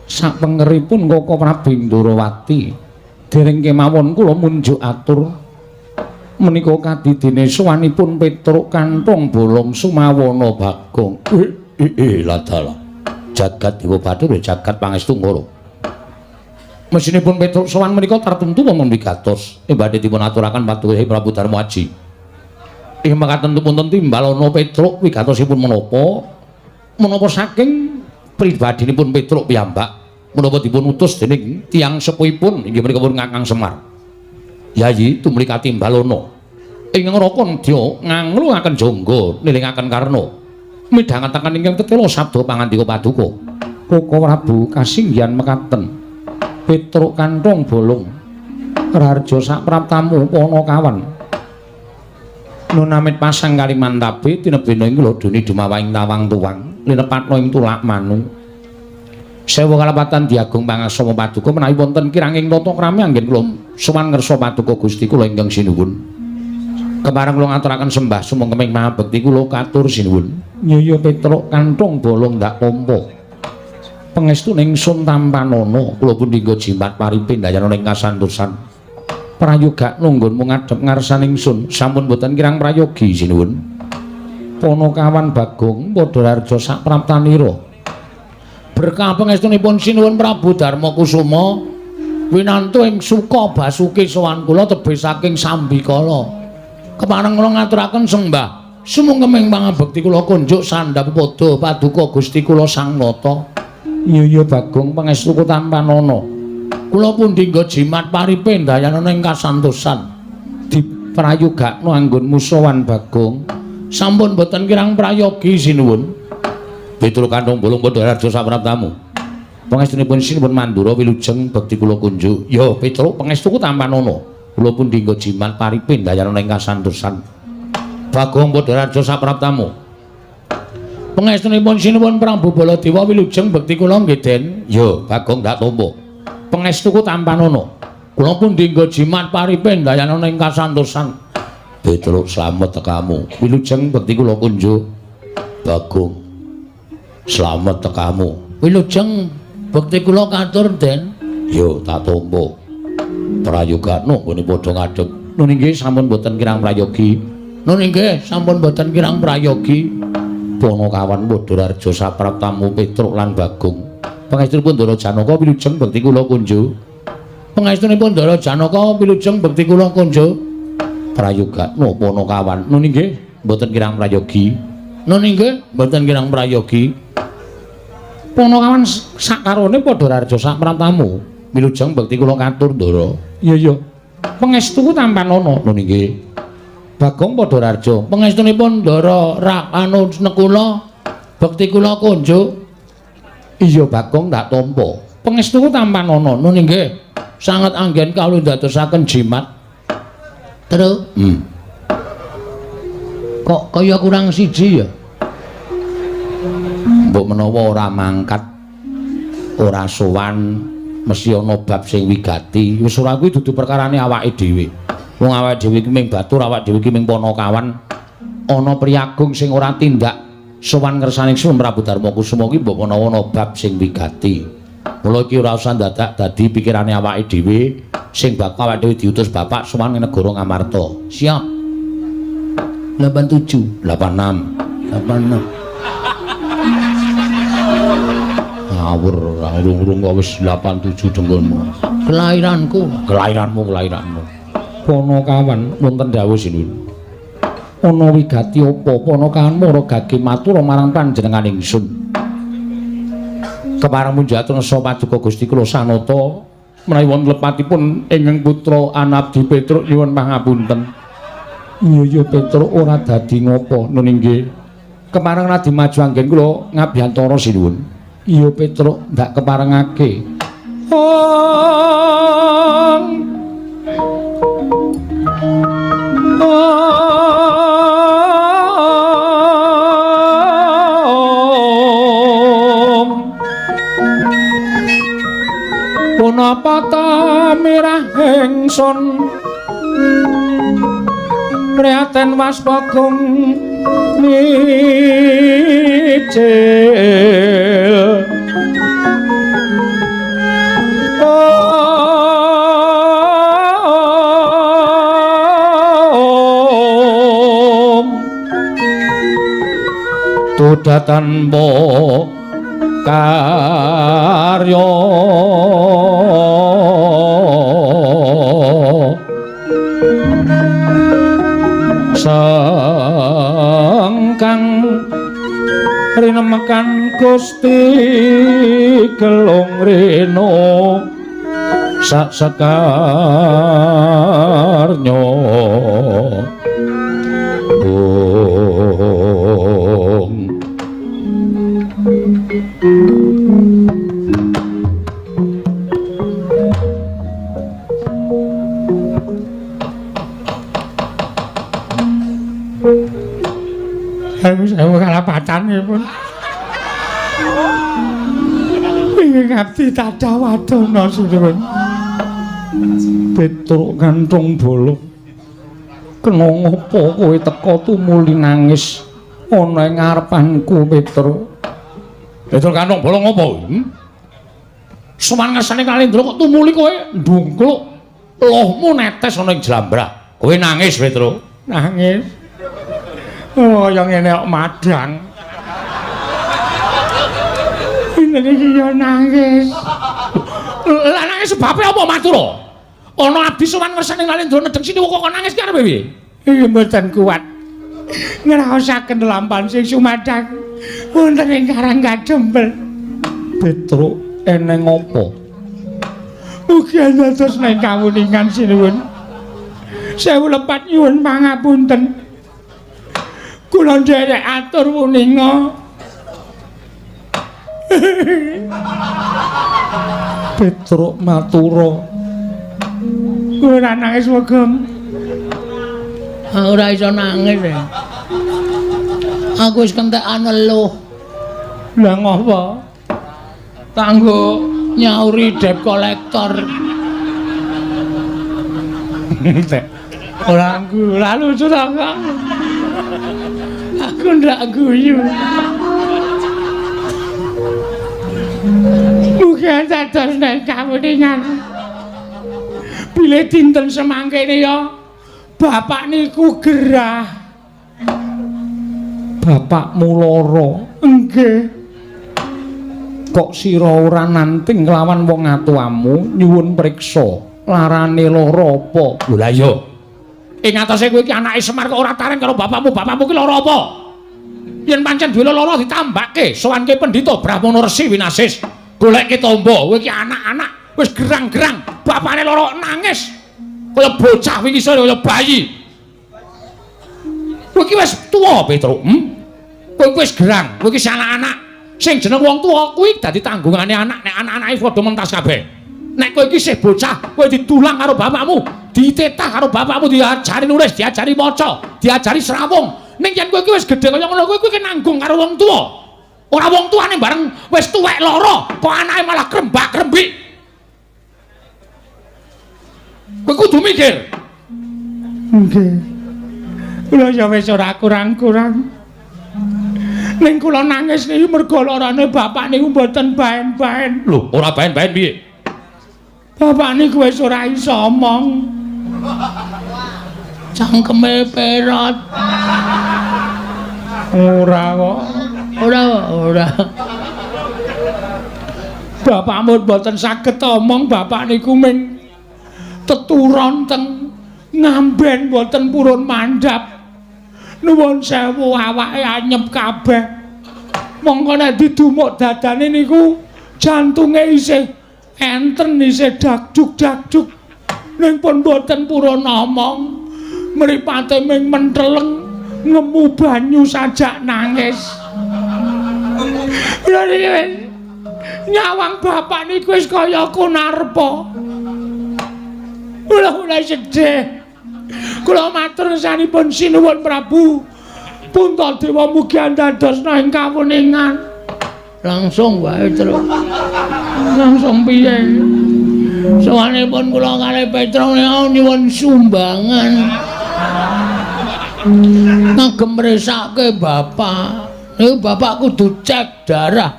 Sapengeripun Koko Prabu Indrawati dereng kemawon kula munjuk atur menika kadidene sowanipun Petruk kantong bolong Sumawana Bagong. Ladalah jagat Dewa Bathara jagat pangestu ngoro. Mesinipun Petruk sowan menika tartemtu wonten wigatos. Ing badhe dipun aturaken Paduka Prabu Darmaji. Ing mekaten punten timbalana Petruk wigatosipun menapa? Menapa saking pribadinipun Petruk piyambak menapa dipun utus dening tiyang sepuhipun inggih menika pun Kakang Semar. Yayi tumuli katimbalana. Ing neraka nedya ngangluaken jangga nilingaken karna. Midhangetaken ingkang tetela sabda pangandika paduka. Koko Prabu kasinggihan mekaten. Petruk kanthong bolong raharja sapraptamu Panakawan. Nunamit pasang kalimantabe tinebena ing lodone dumawaing tawang tuwang linepatna ing tulak manu. Sewu kalepatan diagung pangasama paduka menawi wonten kiranging tata krami anggen kula sowan ngersa paduka Gusti kula ingkang sinuwun. Kepareng kula ngaturaken sembah sumangga maha bekti kula katur sinuwun. Nyaya Petruk kanthong bolong ndak tampa. Pangestu ningsun tampanana kula pun dinggo jimat paripe ndayana ing kasantosan. Prayoga nunggonmu ngadhep ngarsaning sun sampun boten kirang prayogi sinuwun. Panakawan Bagong padha raharja sapraptanira. Berkah pangestunipun sinuwun Prabu Darma Kusuma winantu ing suka basuki sowan kula tebih saking sambikala. Kepareng kula ngaturaken sembah sumangga ing pangabekti kula kunjuk sandhap padha paduka Gusti kula Sang Nata. Nyaya Bagong pangestuku tampanana. Kula pun dinggo jimat paripe ndayana ing kasantosan. Diprayogakno anggonmu sowan Bagong. Sampun boten kirang prayogi sinuwun. Petruk kanthong bolong padha raja sapraptamu. Pangestunipun sinuwun Mandura wilujeng bekti kula kunjuk. Ya Petruk pangestuku tampanana. Kula pun dinggo jimat paripe ndayana ing kasantosan. Bagong padha raja sapraptamu. Pangestunipun sinuwun Prabu Baladewa wilujeng bekti kula nggih Den. Ya Bagong ndak tampa. Pangestuku tampanana. Kula pun dinggo jimat paripe ndayana ing kasantosan. Petruk slamet tekamu. Wilujeng bekti kula kunjuk. Bagong slamet tekamu. Wilujeng bekti kula katur Den. Ya tak tampa. Prayogakno nggone padha ngadhep. Nun inggih sampun boten kirang prayogi. Nun inggih sampun boten kirang prayogi. Panakawan padha raharja sapraptamu Petruk lan Bagong. Pangestunipun Ndara Janaka wilujeng bekti kula kunjuk. Pangestunipun Ndara Janaka wilujeng bekti kula kunjuk. Prayogakno Panakawan. Nun inggih mboten kirang prayogi. Nun inggih mboten kirang prayogi. Panakawan sakarone padha raharja sapraptamu. Wilujeng bekti kula katur Ndara. Iya iya. Pangestuku tampanana. Nun inggih. Bagong padha raharja. Pangestunipun Ndara Rakanu Nekula bekti kula kunjuk. Iya Bagong ndak tampa. Pangestuku tampanana. Nun inggih. Sanget anggen kawula ndadosaken jimat. Terus. Kok kaya kurang siji ya? Mbok menawa ora mangkat, ora sowan, mesti ana bab sing wigati. Wis ora kuwi dudu perkarane awake dhewe. Wong awake dhewe iki ming batur, awake dhewe iki ming panakawan. Ana priyagung sing ora tindak sowan ngersane Sun Prabu Darma Kusuma iki mbok menawa ana bab sing wigati. Mula iki ora usah dadak dadi pikirane awake dhewe sing bakal awake dhewe diutus bapak sowan ing negara Ngamarta. Siap. 87, 86, 86. Ngawur, urung-urung kok wis 87 denggonmu. Kelahiranku, kelahiranmu, kelahiranmu. Panakawan wonten dawuh sinuwun. Ana wigati apa Panakawan mara gage matur marang panjenengan ingsun. Kepareng munjatur nesa paduka Gusti kula Sanata menawi wonten lepatipun ingkang putra Anabdi Petruk nyuwun pangapunten. Iya Petruk ora dadi ngapa nun inggih. Kepareng radi maju anggen kula ngabiyantara sinuwun. Iya Petruk ndak keparengake. Ong Om Punapa ta mirah ingsun prihatin waspagung mijil Om Tuda tanpa karya. Rinemekan Gusti Gelung Reno sak sekarnya. Ong. Sewu kalapatanipun. Ingkang ngabdi tadah wadana sinuwun. Petruk kanthong bolong. Kena ngopo kowe teka tumuli nangis ana ing ngarepanku, Petruk? Petruk kanthong bolong ngopo? Sowan ngersane Kalendra kok tumuli kowe ndungkluk lohmu netes ana ing jlambrah. Kowe nangis, Petruk? Nangis. Oh, yang ngene kok madang. Ini iki yo nangis. Lah nangis sebabe apa matura? Ana abdi sowan ngersane Kalendra nedheng sini kok nangis ki arepe piye? Iki mboten kuat. Ngraosaken lampahan sing sumadhang wonten ing Karang Kadempel. Petruk eneng apa? Mugi dados ning kawuningan sinuwun. Sewu lepat nyuwun pangapunten. Kula nderek atur wuninga. Petruk matura. Ora nangis wegem. Ora iso nangis e. Aku wis kentekan eluh. Lah ngopo? Kanggo nyauri debt collector. Ora ora lucu ta kok. Aku ndak guyu. Mugi dados nek kawuningan. Bilih dinten semangkene ya bapak niku gerah. Bapakmu lara. Nggih. Kok sira ora nanting kelawan wong atuamu nyuwun priksa larane lara apa? Lho lah iya. Ing atase kowe iki anake Semar kok ora tareng karo bapakmu, bapakmu ki lara apa? Yen pancen duwe lara ditambake, sowanke pendhita Brahmana Resi Winasis. Goleke tombo, kowe iki anak-anak wis gerang-gerang, bapakne lara nangis. Kaya bocah wingi sore kaya bayi. Kowe iki wis tuwa, Petruk. Kowe wis gerang, kowe iki anak-anak. Sing jeneng wong tuwa kuwi dadi tanggungane anak, nek anak-anake padha mentas kabeh. Nek kowe iki isih bocah, kowe didulang karo bapakmu, ditetah karo bapakmu, diajari nulis, diajari maca, diajari srawung. Ning yen kowe iki wis gedhe kaya ngono kowe iki nanggung karo wong tuwa. Ora wong tuane bareng wis tuwek lara, kok anake malah krembak-krembik. Kowe kudu mikir. Nggih. Kula ya wis ora kurang-kurang. Ning kula nangis niku mergo larane bapak niku mboten baen-baen. Lho, ora baen-baen piye? Bapak niku wis ora iso omong. Cangkeme perot. Ora kok. Ora, ora. Bapakmu mboten saged omong, bapak niku ming teturon teng ngamben mboten purun mandhap. Nuwun sewu awake anyep kabeh. Mongko nek didumuk dadane niku jantunge isih enten, isih dakduk-dakduk. Ning pun mboten purun omong. Mripate ming menteleng ngemu banyu sajak nangis. Lha niki nyawang bapak niku wis kaya kunarpa. Kula mulai sedih. Kula matur sanipun sinuwun Prabu Puntadewa mugi andadosna ing kawuningan. Langsung wae, Truk. Langsung piye? Sowanipun kula kalih Petruk nyuwun sumbangan. Ngagem mresake bapak. Niku bapak kudu cek darah.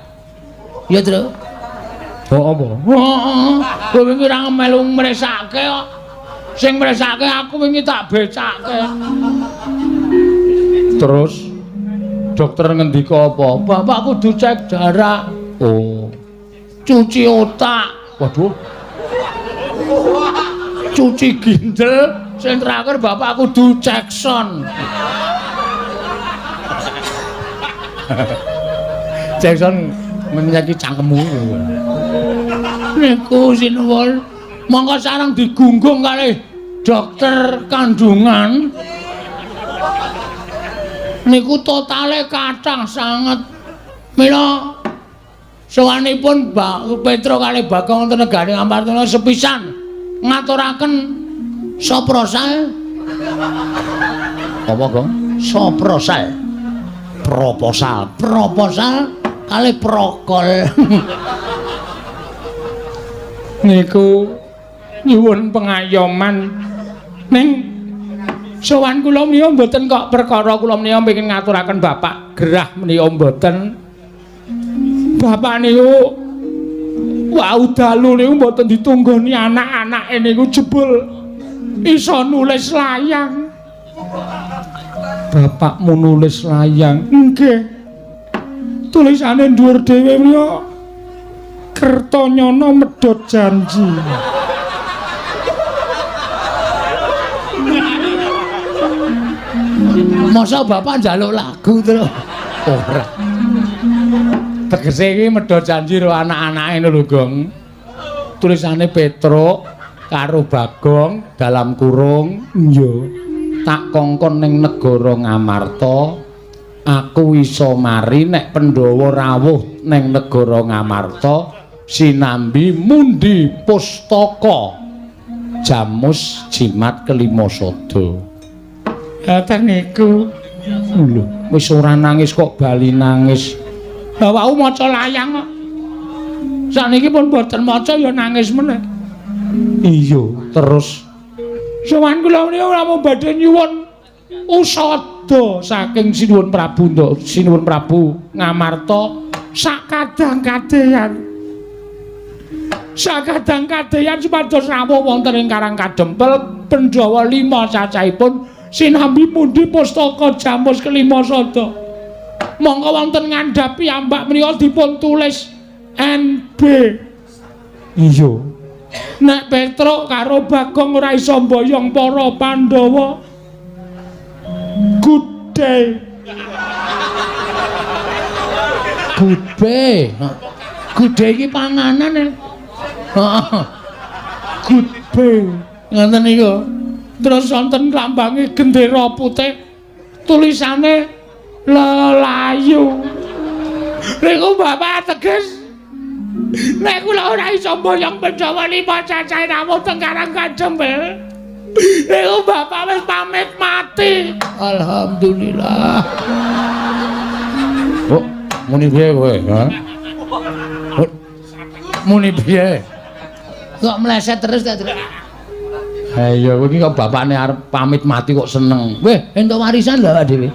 Ya, Truk. Oh, apa? Heeh. Kowe wingi ora melu mresake kok. Sing mresake aku wingi tak becake. Terus dokter ngendika apa? Bapak kudu cek darah. Oh. Cuci otak. Waduh. Cuci ginjel. Sing terakhir bapak kudu cek sound. Jackson menyaki cangkemmu. Niku sinuwun mongko sareng digunggung kalih dokter kandungan. Niku totale kathah sanget. Mila sowanipun Mbak Petro kalih Bagong wonten negari Ngamarta sepisan ngaturaken soprosal. Apa, Gong? Soprosal. Proposal. Proposal kalih prokol. Niku nyuwun pengayoman ning sowan kula menika mboten kok perkara kula menika pengin ngaturaken Bapak gerah menika mboten. Bapak niku wau dalu niku mboten ditunggoni anak-anake niku jebul iso nulis layang. Bapakmu nulis layang? Nggih. Tulisane dhuwur dhewe menika Kertanyana medhot janji. Masa bapak njaluk lagu terus? Ora. Tegese iki medhot janji karo anak-anake lho, Gong. Tulisane Petruk karo Bagong dalam kurung iya tak kongkon ning negara Ngamarta, aku iso mari nek Pandhawa rawuh ning negara Ngamarta sinambi mundi pustaka jamus jimat kelima sada. Ngoten niku. Lho, wis ora nangis kok bali nangis. Lah wau maca layang kok. Sakniki pun mboten maca ya nangis meneh. Iya, terus sowan kula menika namung badhe nyuwun usada saking Sinuwun Prabu Sinuwun Prabu Ngamarta sak kadang-kadeyan. Sak kadang-kadeyan supados rawuh wonten ing Karang Kadempel Pandhawa 5 cacahipun sinambi pundi pustaka jamus kelima sada. Mongko wonten ngandhap piyambak menika dipun tulis NB. Iya. Nek Petruk karo Bagong ora iso mboyong para Pandhawa. Good day. Good day. Good day iki panganan e. Heeh. Good day. Ngoten niku. Terus wonten lambange gendera putih tulisane lelayu. Niku bapak teges nek kula ora iso mboyong Pandhawa 5 cacahe rawuh teng Karang Kadempel. Niku bapak wis pamit mati. Alhamdulillah. Oh, muni piye kowe, ha? Muni piye? Kok meleset terus ta, Truk? Ha iya, kowe iki kok bapakne arep pamit mati kok seneng. Weh, entuk warisan lho awak dhewe.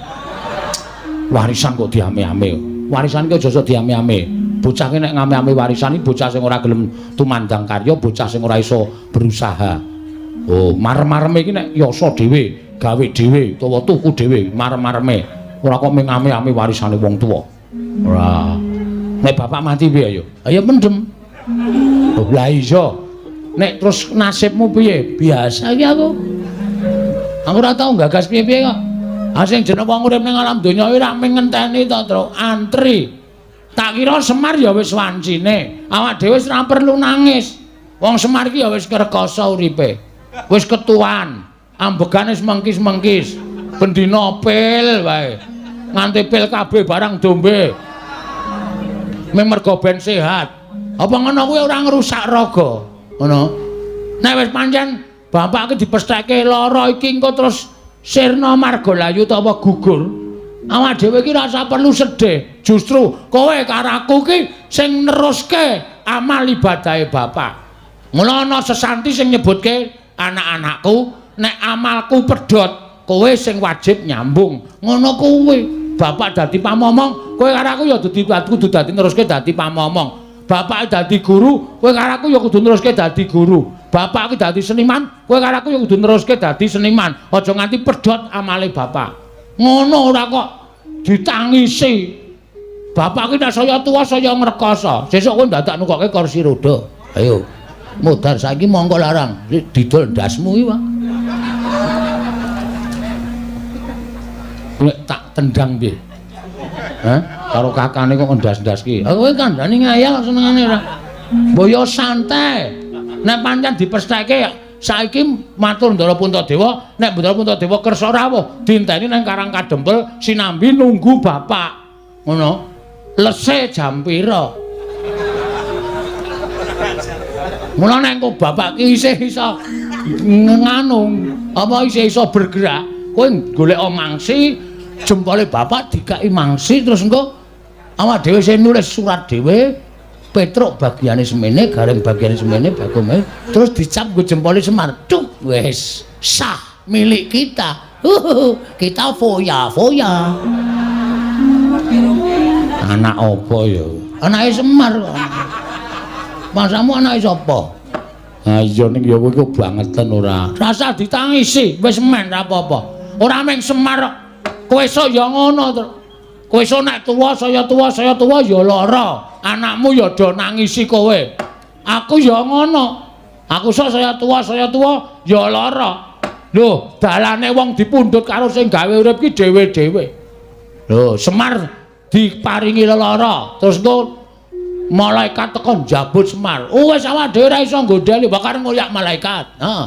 Warisan kok diame-ame. Warisan ki aja sok diame-ame. Bocah ki nek ngame-ame warisan iki bocah sing ora gelem tumandang karya, bocah sing ora iso berusaha. Oh, marem-mareme iki nek yasa dhewe, gawe dhewe utawa tuku dhewe, marem-mareme. Ora kok mung ngame-ame warisane wong tuwa. Ora. Nek bapak mati piye ayo? Ayo mendem. Oh, lah iya. Nek terus nasibmu piye? Biasa iki aku. Aku ora tau gagas piye-piye kok. Ah sing jeneng wong urip ning alam donya iki ra mung ngenteni to, Truk, antri. Tak kira Semar ya wis wancine. Awak dhewe wis ora perlu nangis. Wong Semar iki ya wis rekasa uripe. Wis ketuan, ambegane wis mengkis-mengkis. Bendina pil wae. Nganti pil kabeh barang dombe. Mung mergo ben sehat. Apa ngono kuwi ora ngrusak raga? Ngono. Nek wis pancen bapak iki dipestheke lara iki engko terus sirna margalayu utawa gugur. Awak dhewe iki ora usah perlu sedih. Justru kowe karo aku iki sing neruske amal ibadahe bapak. Mula ana sesanti sing nyebutke anak-anakku nek amalku pedhot, kowe sing wajib nyambung. Ngono kuwi. Bapak dadi pamomong, kowe karo aku ya kudu dadi neruske dadi pamomong. Bapak dadi guru, kowe karo aku ya kudu neruske dadi guru. Bapak iki dadi seniman, kowe karo aku ya kudu neruske dadi seniman. Aja nganti pedhot amale bapak. Ngono ora kok ditangisi. Bapak iki nek saya tuwa saya ngrekoso. Sesuk kowe dadak nukokke kursi roda. Ayo. Modar saiki mongko larang, didol ndasmu iki, Pak. Nek tak tendang piye? Hah? Karo kakane kok ngendas-endaski. Kowe kandhane ngayal senengane ora. Mbok yo santai. Nek pancen dipestheke saiki matur Ndara Puntadewa, nek Ndara Puntadewa kersa rawuh, dinteni nang Karang Kadempel sinambi nunggu bapak. Ngono. Lese jam pira? Mula nek engko bapak ki isih iso nganu, apa isih iso bergerak, kowe golek mangsi, jempole bapak dikai mangsi terus engko awak dhewe sing nulis surat dhewe, Petruk bagiane semene, Gareng bagiane semene, Bagong terus dicap nggo jempole Semar. Cuk, wis sah milik kita. Kita foya-foya. Anak apa ya? Anake Semar kok. Masamu anake sapa? Ha iya ning ya kowe iku bangeten ora. Rasa ditangisi, wis men ra apa-apa. Ora mung Semar kok. Kowe esuk ya ngono to. Kowe esuk nek tuwa saya tuwa saya tuwa ya lara. Anakmu ya do nangisi kowe. Aku ya ngono. Aku sok saya tuwa ya lara. Lho, dalane wong dipundhut karo sing gawe urip ki dhewe-dhewe. Lho, Semar diparingi lelara, terus engko malaikat teko njabut Semar. Oh, wis awak dhewe ora iso nggodheli, bakal ngoyak malaikat. Heeh.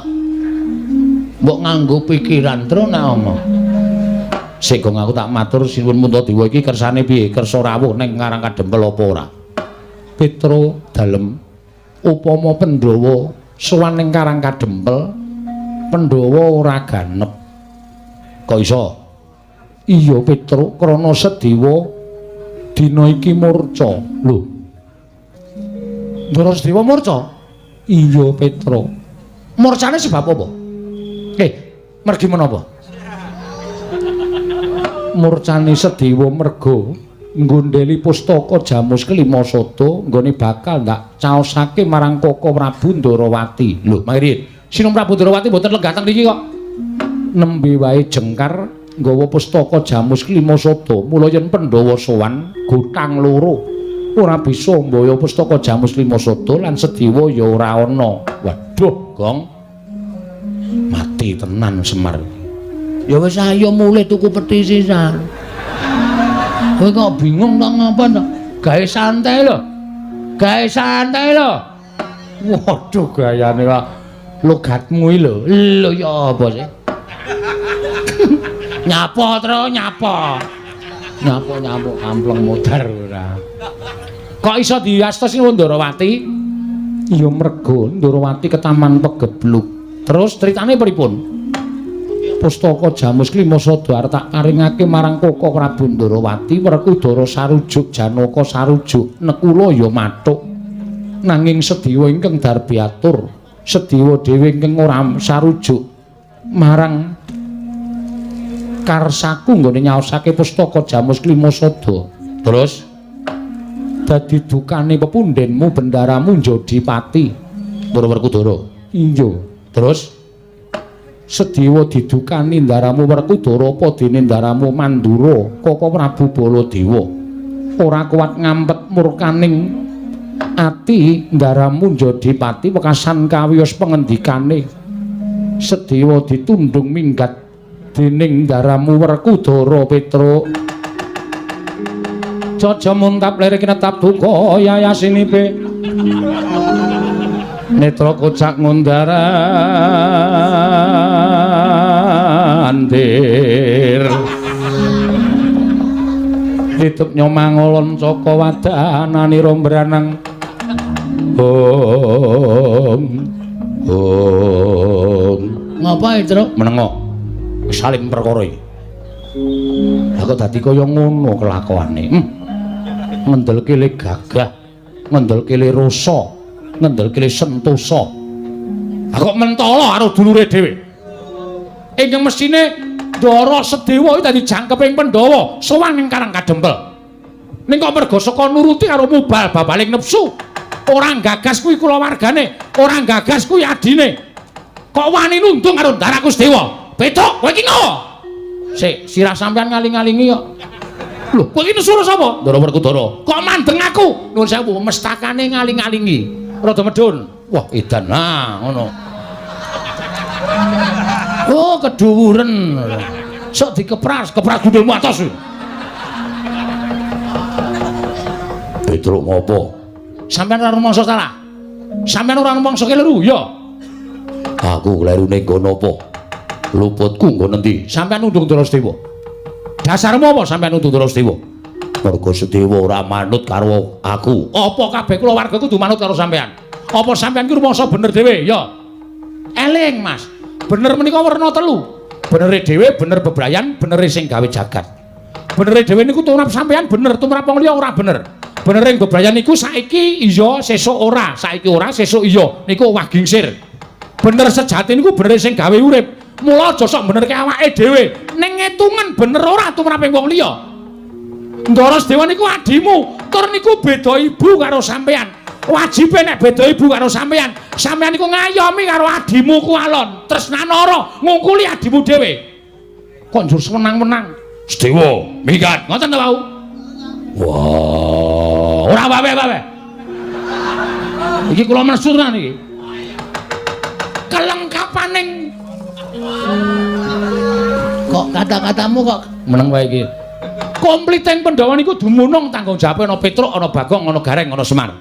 Mbok nganggo pikiran tru nek omong. Sik gong aku tak matur Sinuwun Puntadewa iki kersane piye? Kersa rawuh ning Karang Kadempel apa ora? Petro dalem upama Pandhawa sowan ning Karang Kadempel, Pandhawa ora ganep. Kok iso? Iya Petro, krana Sedewa dina iki murca. Lho. Ndara Sedewa murca? Iya Petro. Murcane sebab apa? Mergi menapa? Murcane Sedewa merga nggondheli pustaka Jamus Kelima Sada nggone bakal ndak caosake marang Koko Prabu Ndarawati. Lho, mangke Sinung Prabu Ndarawati mboten lenggah teng mriki kok. Nembe wae jengkar nggawa pustaka Jamus Kelima Sada, mula yen Pandhawa sowan gotang loro ora bisa mbaya pustaka Jamus Kelima Sada lan Sedewa ya ora ana. Waduh, Gong. Mati tenan Semar. Ya wis ayo mulih tuku peti sisan. Kowe kok bingung to ngapa to? Gawe santai lho. Gawe santai lho. Waduh gayane kok logatmu iki lho. Lho ya apa sih? Nyapa tro nyapa. Nyapa-nyapa kampleng modar ora. Kok iso diasta Sinuwun Ndarawati? Ya merga Ndarawati ketaman pegebluk. Terus critane pripun? Pustaka Jamus Kelima Sada arep tak paringake marang Koko Prabu Ndarawati, Werkudara sarujuk, Janaka sarujuk, Nekula ya mathuk. Nanging Sedewa ingkang darbiatur, Sedewa dhewe ingkang ora sarujuk marang karsaku nggone nyaosake pustaka Jamus Kelima Sada. Terus dadi dukane pepundhenmu bendaramu njadi pati. Ndara Werkudara. Iya. Terus Sedewa didukani ndaramu Werkudara apa dene ndaramu Mandura Koko Prabu Baladewa. Ora kuat ngampet murkaning ati ndaramu njadi pati wekasan kawiyos pengendikane. Sedewa ditundung minggat dening ndaramu Werkudara Petruk. Jaja muntap lirik netap duka yayasinipe. Netra kocak ngundarandir. Titup nyomangolon caka wadananira mbranang. Om. Om. Ngapa, Truk? Menengo. Salim perkara iki. Lah kok dadi kaya ngono kelakuane. Ngendelke le gagah, ngendelke le rasa, ngendelke le sentosa. Lah kok mentala karo dulure dhewe. Ingkang mesthine Ndara Sedewa iki dadi jangkeping Pandhawa sowan ning Karang Kadempel. Ning kok merga saka nuruti karo mubal babaling nepsu, ora gagas kuwi kulawargane, ora gagas kuwi adine. Kok wani nundung karo Ndaraku Sedewa? Petruk, kowe iki ngopo? Sik, sirah sampean ngaling-alingi kok. Lho, kowe iki nesura sapa? Ndara Werkudara. Kok mandeng aku? Nuwun sewu, mestakane ngaling-alingi. Rada medhun. Wah, edan. Nah, ngono. Oh, keduwuren. Sok dikepras, kepras gundulmu atos. Petruk ngopo? Sampeyan ora rumangsa salah. Sampeyan ora rumangsa keliru, ya. Aku klerune nggon apa? Luputku nggon endi? Sampeyan nundung Ndara Sedewa. Dasarmu apa sampeyan nundung Ndara Sedewa? Mergo Sedewa ora manut karo aku. Apa kabeh kulawarga kudu manut karo sampeyan? Apa sampeyan ki rumangsa bener dhewe, ya? Eling, Mas. Bener menika werna telu. Benere dhewe, bener bebrayan, benere sing gawe jagat. Benere dhewe niku tumrap sampeyan bener, tumrap wong liya ora bener. Benere bebrayan niku saiki iya, sesuk ora, saiki ora, sesuk iya. Niku owah gingsir. Bener sejati niku benere sing gawe urip. Mula aja sok benerke awake dhewe. Ning ngetungen bener ora tumrape wong liya. Ndara Sedewa niku adimu, tur niku beda ibu karo sampeyan. Wajibe nek beda ibu karo sampeyan, sampeyan niku ngayomi karo adimu ku alon, tresnanara ngungkuli adimu dhewe. Kok njur sewenang-wenang? Sedewa, minggat. Ngoten to, Wau? Wah, ora wae-wae. Iki kula nesu tenan iki. Kelengkapaning kok kata-katamu kok meneng wae iki. Kompliting Pandhawa niku dumunung tanggung jawabe ana Petruk, ana Bagong, ana Gareng, ana Semar.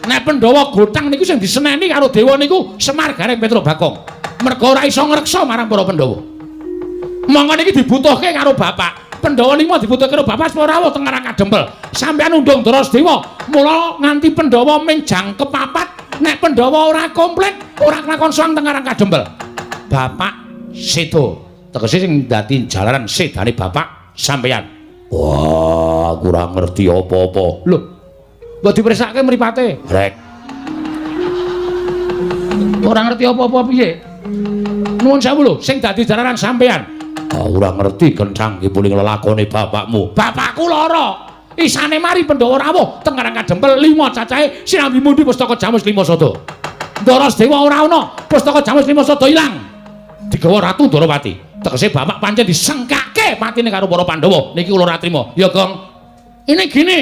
Nek Pandhawa gotang niku sing diseneni karo dewa niku Semar, Gareng, Petruk, Bagong. Mergo ora iso ngreksa marang para Pandhawa. Mongko niki dibutuhke karo bapak. Pandhawa niku dibutuhke karo bapak supaya rawuh teng Karang Kadempel. Sampeyan undung Ndara Sedewa, mula nganti Pandhawa ming jangkep papat, nek Pandhawa ora komplit, ora kelakon sowan teng Karang Kadempel. Bapak sedo. Tegese sing dadi jalaran sedane bapak sampeyan. Wah, aku ora ngerti apa-apa. Lho, mbok dipersake mripate. Rek. Ora ngerti apa-apa piye? Nuwun sewu lho, sing dadi jalaran sampeyan. Aku ora ngerti kencang iki puling lelakone bapakmu. Bapakku lara. Isane mari Pandhawa rawuh teng Karang Kadempel 5 cacahe sinambi mundi pustaka Jamus 5 Sada. Ndara Sedewa ora ana, pustaka Jamus 5 Sada ilang. Digawa Ratu Ndorowati. Tegese bapak pancen disengkake patine karo para Pandhawa. Niki kula ora trima. Ya, Gong. Ini gini.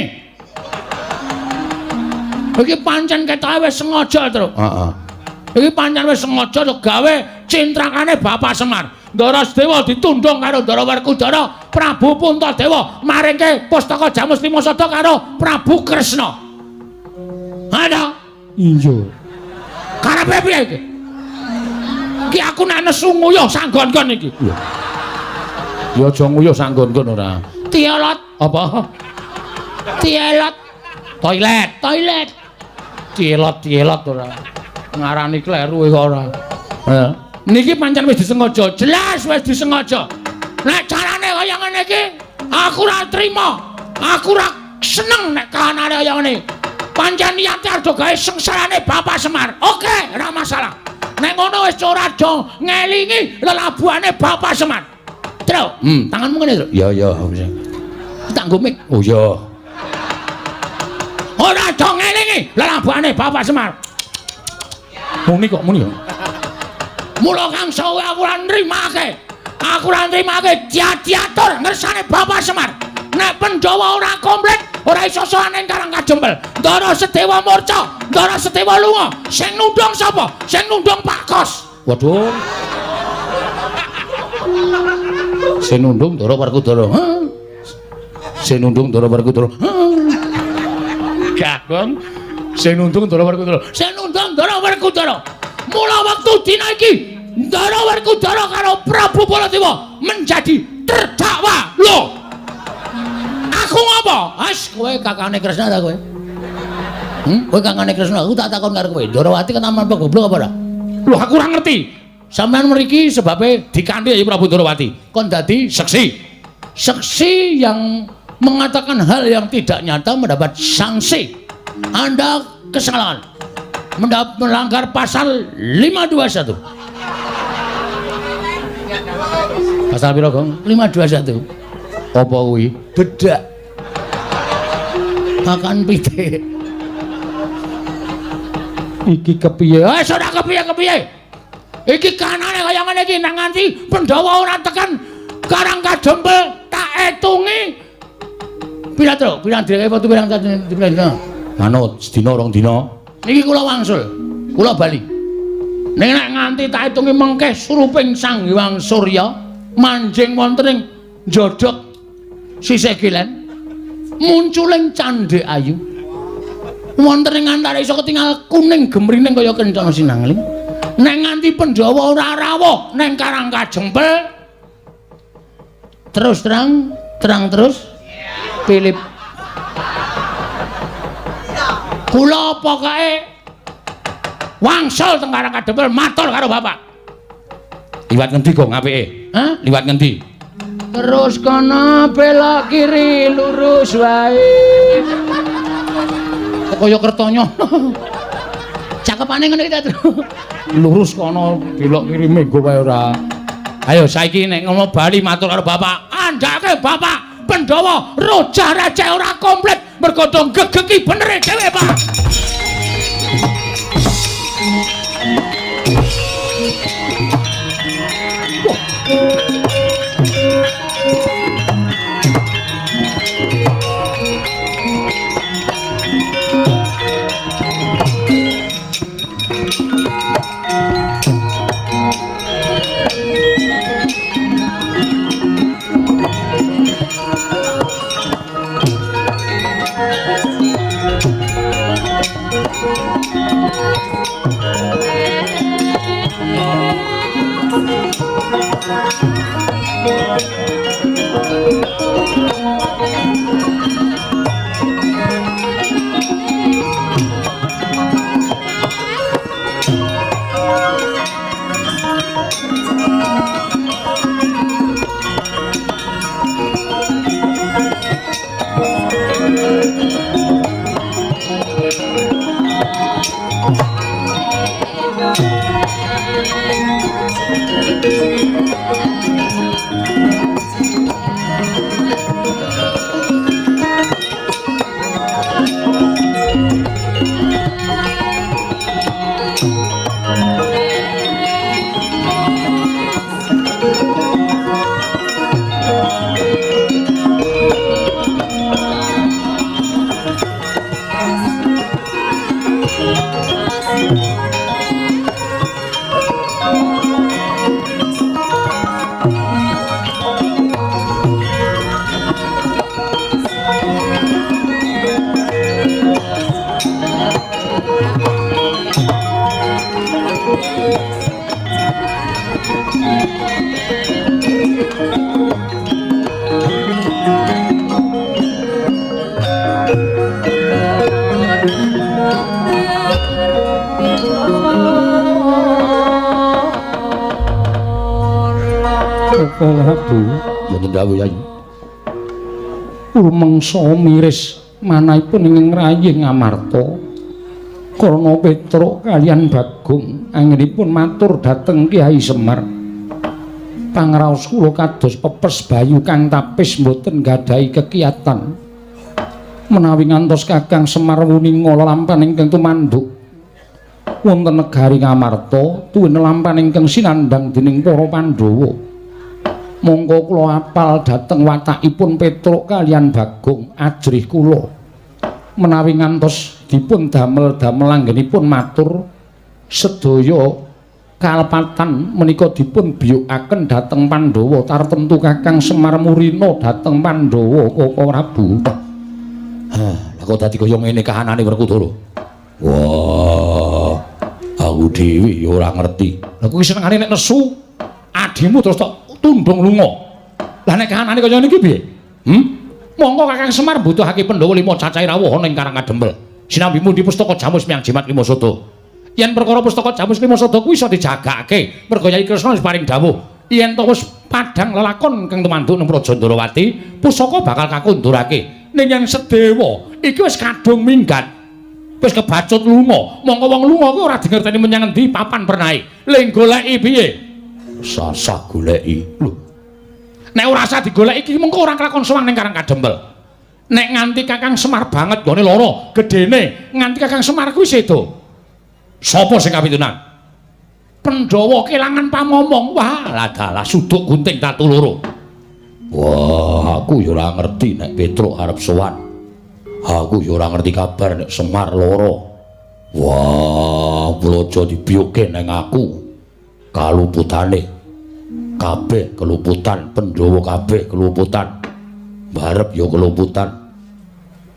Iki pancen ketoke wis sengaja, Truk. Heeh. Iki pancen wis sengaja gawe cintrakane Bapak Semar. Ndara Sedewa ditundung karo Ndara Werkudara, Prabu Puntadewa maringke pustaka Jamus 5 Sada karo Prabu Kresna. Ada? Iya. Karepe piye iki? Iki aku nek nesu nguyuh sanggon-gon iki. Lho. Ya aja nguyuh sanggon-gon ora. Tielot. Apa? Tielot. Toilet. Toilet. Tielot-tielot ora. Ngarani kleru kok ora. Heeh. Niki pancen wis disengaja, jelas wis disengaja. Nek carane kaya ngene iki, aku ora trima. Aku ora seneng nek kahanane kaya ngene. Pancen niate arep gawe sengsarane Bapak Semar. Oke, ora masalah. Nek ngono wis ora aja ngelingi lelabuhane Bapak Semar. Truk, tanganmu ngene, Truk. Ya, ya. Tak nggo mik. Oh iya. Ora aja ngelingi lelabuhane Bapak Semar. Muni kok muni. Mula kang sawe aku ora nrimake. Aku ora nrimake diatur ngersane Bapak Semar. Nek Pandhawa ora komplit, ora iso sowan ing Karang Kadempel. Ndara Sedewa murca, Ndara Sedewa lunga. Sing nundung sapa? Sing nundung Pak Kos. Waduh. Sing nundung Ndara Werkudara. Sing nundung Ndara Werkudara. Gagong. Sing nundung Ndara Werkudara. Sing nundung Ndara Werkudara. Mula wektu dina iki Ndara Werkudara karo Prabu Baladewa menjadi terdakwa. Lho. Aku ngopo? As kowe kakane Kresna ta kowe? Kowe kakane Kresna, aku tak takon karo kowe. Ndorowati kan aman goblok apa ora? Lho aku ora ngerti. Sampeyan mriki sebabe dikanthi ya Prabu Ndorowati. Kon dadi seksi. Seksi yang mengatakan hal yang tidak nyata mendapat sanksi. Anda kesalahan. Melanggar pasal 521. Pasal piro, Gong? 521. Apa kuwi? Bedak. Makan pitik. Iki kepiye? Wis ora kepiye-kepiye. Iki kanane kaya ngene iki nang nganti Pandhawa ora tekan Karang Kadempel tak etungi. Pira, Truk? Pirang direke foto pirang dina? Manut sedina rong dina. Niki kula wangsul. Kula bali. Ning nek nganti tak etungi mengke suruping Sang Hyang Surya manjing wonten ing jodhok sisih kilen munculing candhek ayu. Wonten ing antara iso ketingal kuning gemrining kaya kencana sinangling. Nek nganti Pandhawa ora rawuh neng Karang Kajempel. Terus terang, terang terus. Philip. Kula pokoke wangsul teng Karang Kajempel matur karo bapak. Liwat ngendi Gong apike? Hah? Liwat ngendi? Terus kono belok kiri lurus wae. Kaya Kertonyo. Cakepane ngene iki ta, Tru. Lurus kono belok kiri menggo wae ora. Ayo saiki nek ngono bali matur karo bapak. Andhake bapak Pandhawa rojah receh ora komplit mergo do gegeki benere dhewe, Pak. Prabu mboten dawuh Yai. Rumangsa miris manahipun ing ngrayih Ngamarta. Karna Petruk kaliyan Bagong anggenipun matur dhateng Kyai Semar. Pangraos kula kados pepes bayu kang tapis mboten nggadahi kekiyatan. Menawi ngantos Kakang Semar wuninga lelampahan ingkang tumanduk wonten negari Ngamarta tuwin lelampahan ingkang sinandhang dening para Pandhawa. Mongko kula apal dhateng watakipun Petruk kaliyan Bagong ajrih kula. Menawi ngantos dipun damel-damel anggenipun matur sedaya kalepatan menika dipun biyukaken dhateng Pandhawa tartemtu Kakang Semar murina dhateng Pandhawa Koko Prabu. Hah, lha kok dadi kaya ngene kahanane Werkudara? Wah, aku dhewe ya ora ngerti. Lah kuwi senengane nek nesu adimu terus tok tundung lunga. Lah nek kahanane kaya niki piye? Monggo Kakang Semar mbutuhake Pandhawa 5 cacahe rawuh ana ing Karang Kadempel. Sinambi mundi pustaka Jamus Miang Jimat 5 Sada. Yen perkara pustaka Jamus 5 Sada kuwi iso dijagake, merga Yai Kresna wis paring dawuh, yen to wis padhang lelakon kang tumanduk nang Praja Ndorowati, pusaka bakal kakundurake. Ning yen Sedewa iki wis kadung minggat, wis kebacut lunga. Monggo wong lunga kuwi ora dingerteni menyang endi papan pernahe. Le goleki piye? Sasah goleki. Lho. Nek ora usah digoleki iki mengko ora kelakon sowan ning Karang Kadempel. Nek nganti Kakang Semar banget nggone lara, gedene nganti Kakang Semar kuwi sedo. Sapa sing kapitunan? Pandhawa kelangan pamomong. Wah, lah dalah suduk gunting tatu loro. Wah, aku ya ora ngerti nek Petruk arep sowan. Aku ya ora ngerti kabar nek Semar lara. Wah, blojo dibiyuke nang aku. Kaluputane kabeh keluputan, Pandhawa kabeh keluputan. Barep ya keluputan.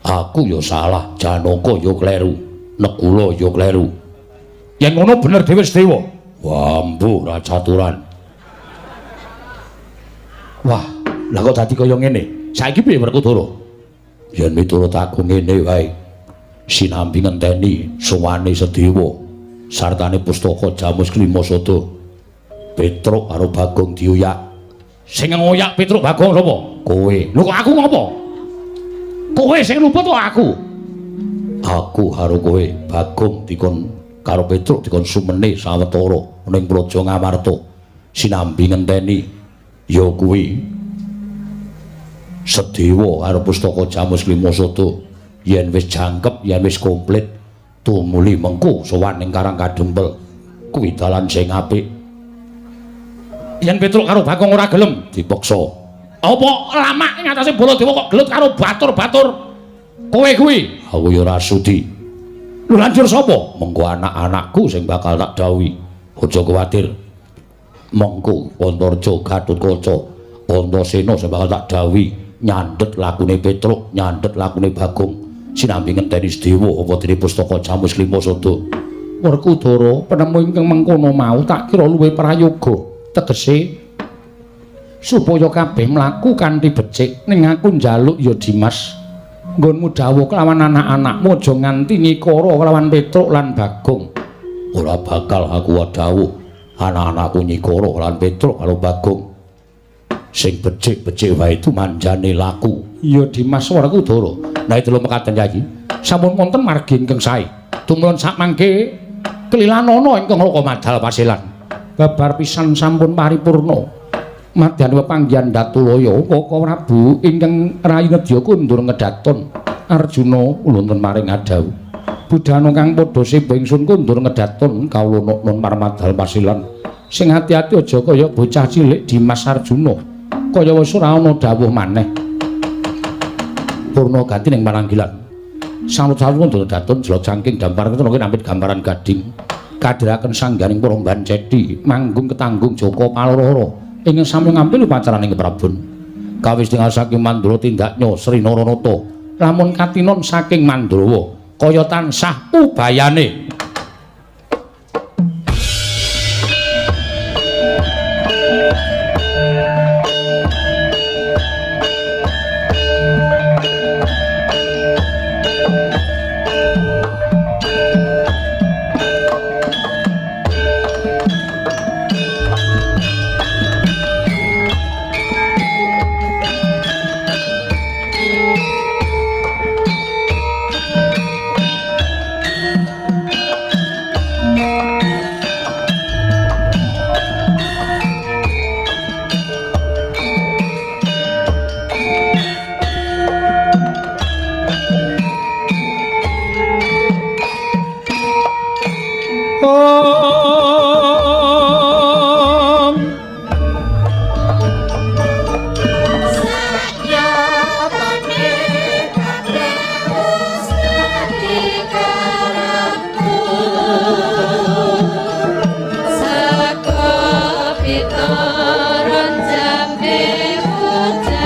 Aku ya salah, Janaka ya kleru, Nekula ya kleru. Yen ngono bener dhewe Sedewa. Wah, mbuh ra caturan. Wah, lah kok dadi kaya ngene? Saiki piye Werkudara? Yen miturut aku ngene wae. Sinambi ngenteni sowane Sedewa sartane pustaka Jamus Klima Sada. Petruk karo Bagong dioyak. Sing ngoyak Petruk Bagong sapa? Kowe. Lho kok aku ngopo? Kowe sing luput kok aku? Aku karo kowe, Bagong dikon karo Petruk dikon sumene sawetara ning Praja Ngamarta. Sinambi ngenteni ya kuwi Sedewa karo pustaka Jamus Klima Sada. Yen wis jangkep, yen wis komplit, tumuli mengko sowan ning Karang Kadempel. Kuwi dalan sing apik. Yen Petruk karo Bagong ora gelem dipeksa. Apa lamak ing atase Baladewa kok gelut karo batur-batur kowe kuwi? Aku ya ora sudi. Lho lanjur sapa? Mengko anak-anakku sing bakal tak dawuhi. Aja kuwatir. Mengko Antarja, Gatotkaca, Antasena sing bakal tak dawuhi nyandhet lakune Petruk, nyandhet lakune Bagong. Sinambi ngenteni Sedewa apa dene pustaka Jamus Klima Sada. Werkudara, penemu ingkang mengkono mau tak kira luwih prayoga. Tegese supaya kabeh mlaku kanthi becik, ning aku njaluk ya Dimas, nggonmu dawuh kelawan anak-anakmu aja nganti ngikara kelawan Petruk lan Bagong. Ora bakal aku dawuh anak-anakku nyikara lan Petruk karo Bagong. Sing becik-becik wae itu manjane laku. Ya Dimas Werkudara. Nah itu lho mekaten Yayi. Sampun wonten margi ingkang sae. Tumrun sakmangke kelilanana ingkang Raka Madal Pasilan. Babar pisan sampun paripurna. Madyan pepanggihan Datulaya Kaka Prabu ingkang rayi nedya kundur ngedaton. Arjuna ulunten maring adhawuh. Budhana kang padha seba ingsun kundur ngedaton kawula nun Marmadal Pasilan. Sing ati-ati aja kaya bocah cilik Dimas Arjuna. Kaya wis ora ana dawuh maneh. Purna gati ning pananggilan. Sanut-sanut kundur daton jelo cangking dampar ketemu nampit gambaran gading. Kadhiraken sangganing para bancedi manggung ketanggung Joko Paloro ingkang sami ngampil upacaraning Prabun. Kawis tinggal saking Mandura tindaknya Sri Naranata. Lamun katinon saking Mandrawa kaya tansah ubayane.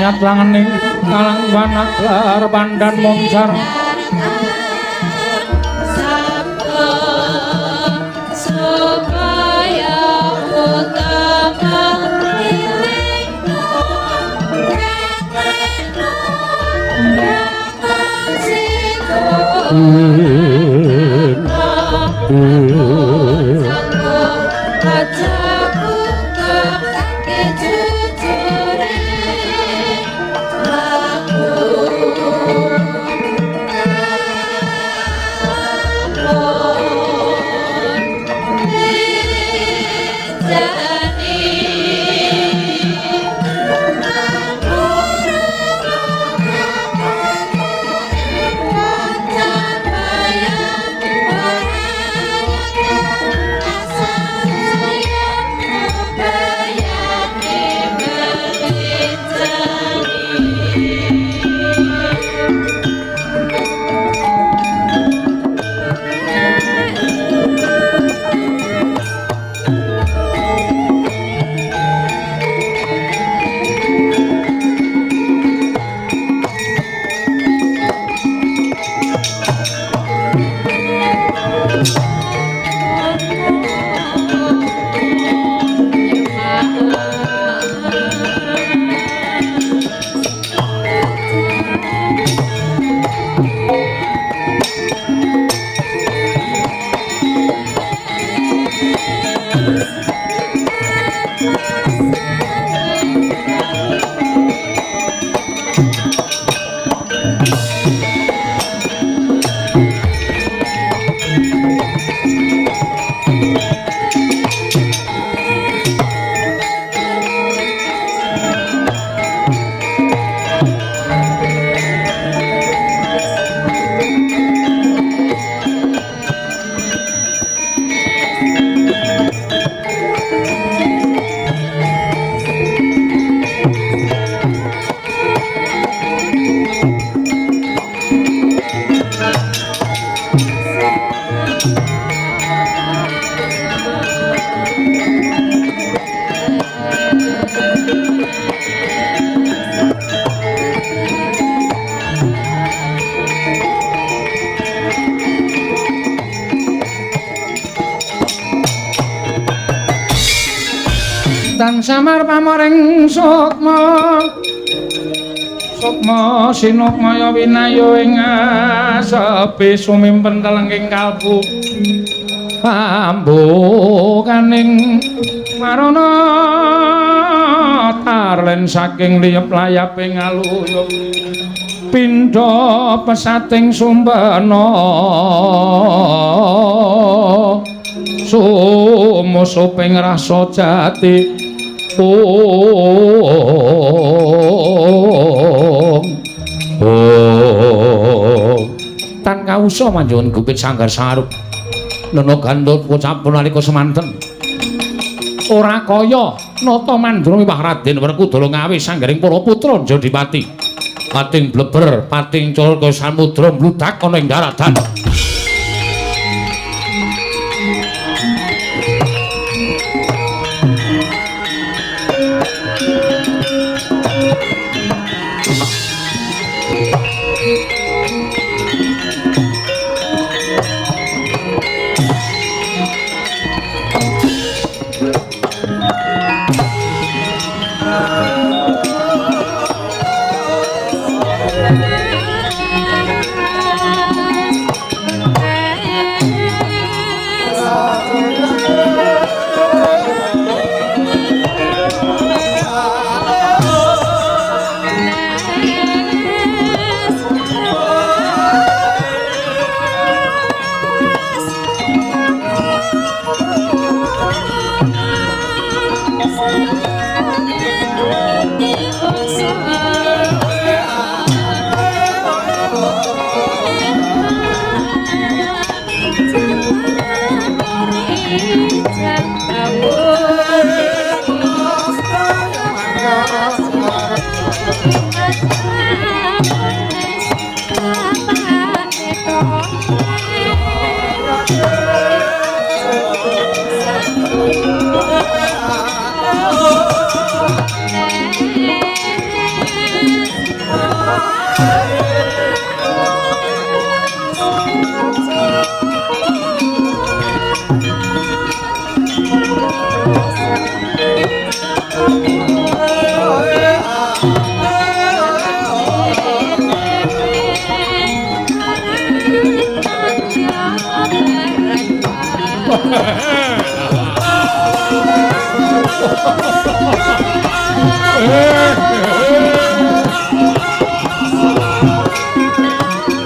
Nyatlangening kalang wanaglar pandan moncar Tan samar pamoring sukma sukma sinukmaya winayo ing asepi sumimpen telenging kalbu pambukaning marana tarlen saking liyep layaping aluyup pindha pesating sumbana sumusuping rasa jati. Om Om tan kawusa manjungan gupit sanggar sarup nena gandut pocapun nalika semanten ora kaya nata mandra miwah Raden Werkudara ngawe sanggaring para putra Jodipati pating bleber pating cul kaya samudra mbludak ana ing daratan.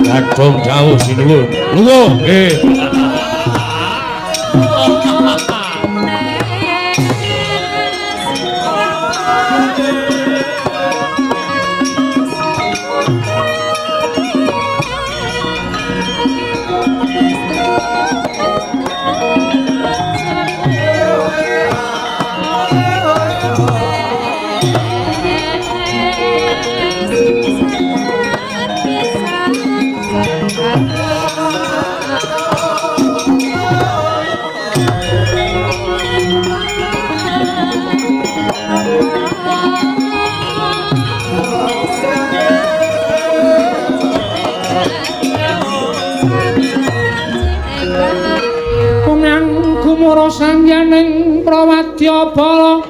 Gadhong jauh sinuwun. Lunga nggih. Sangyaning prawadyabala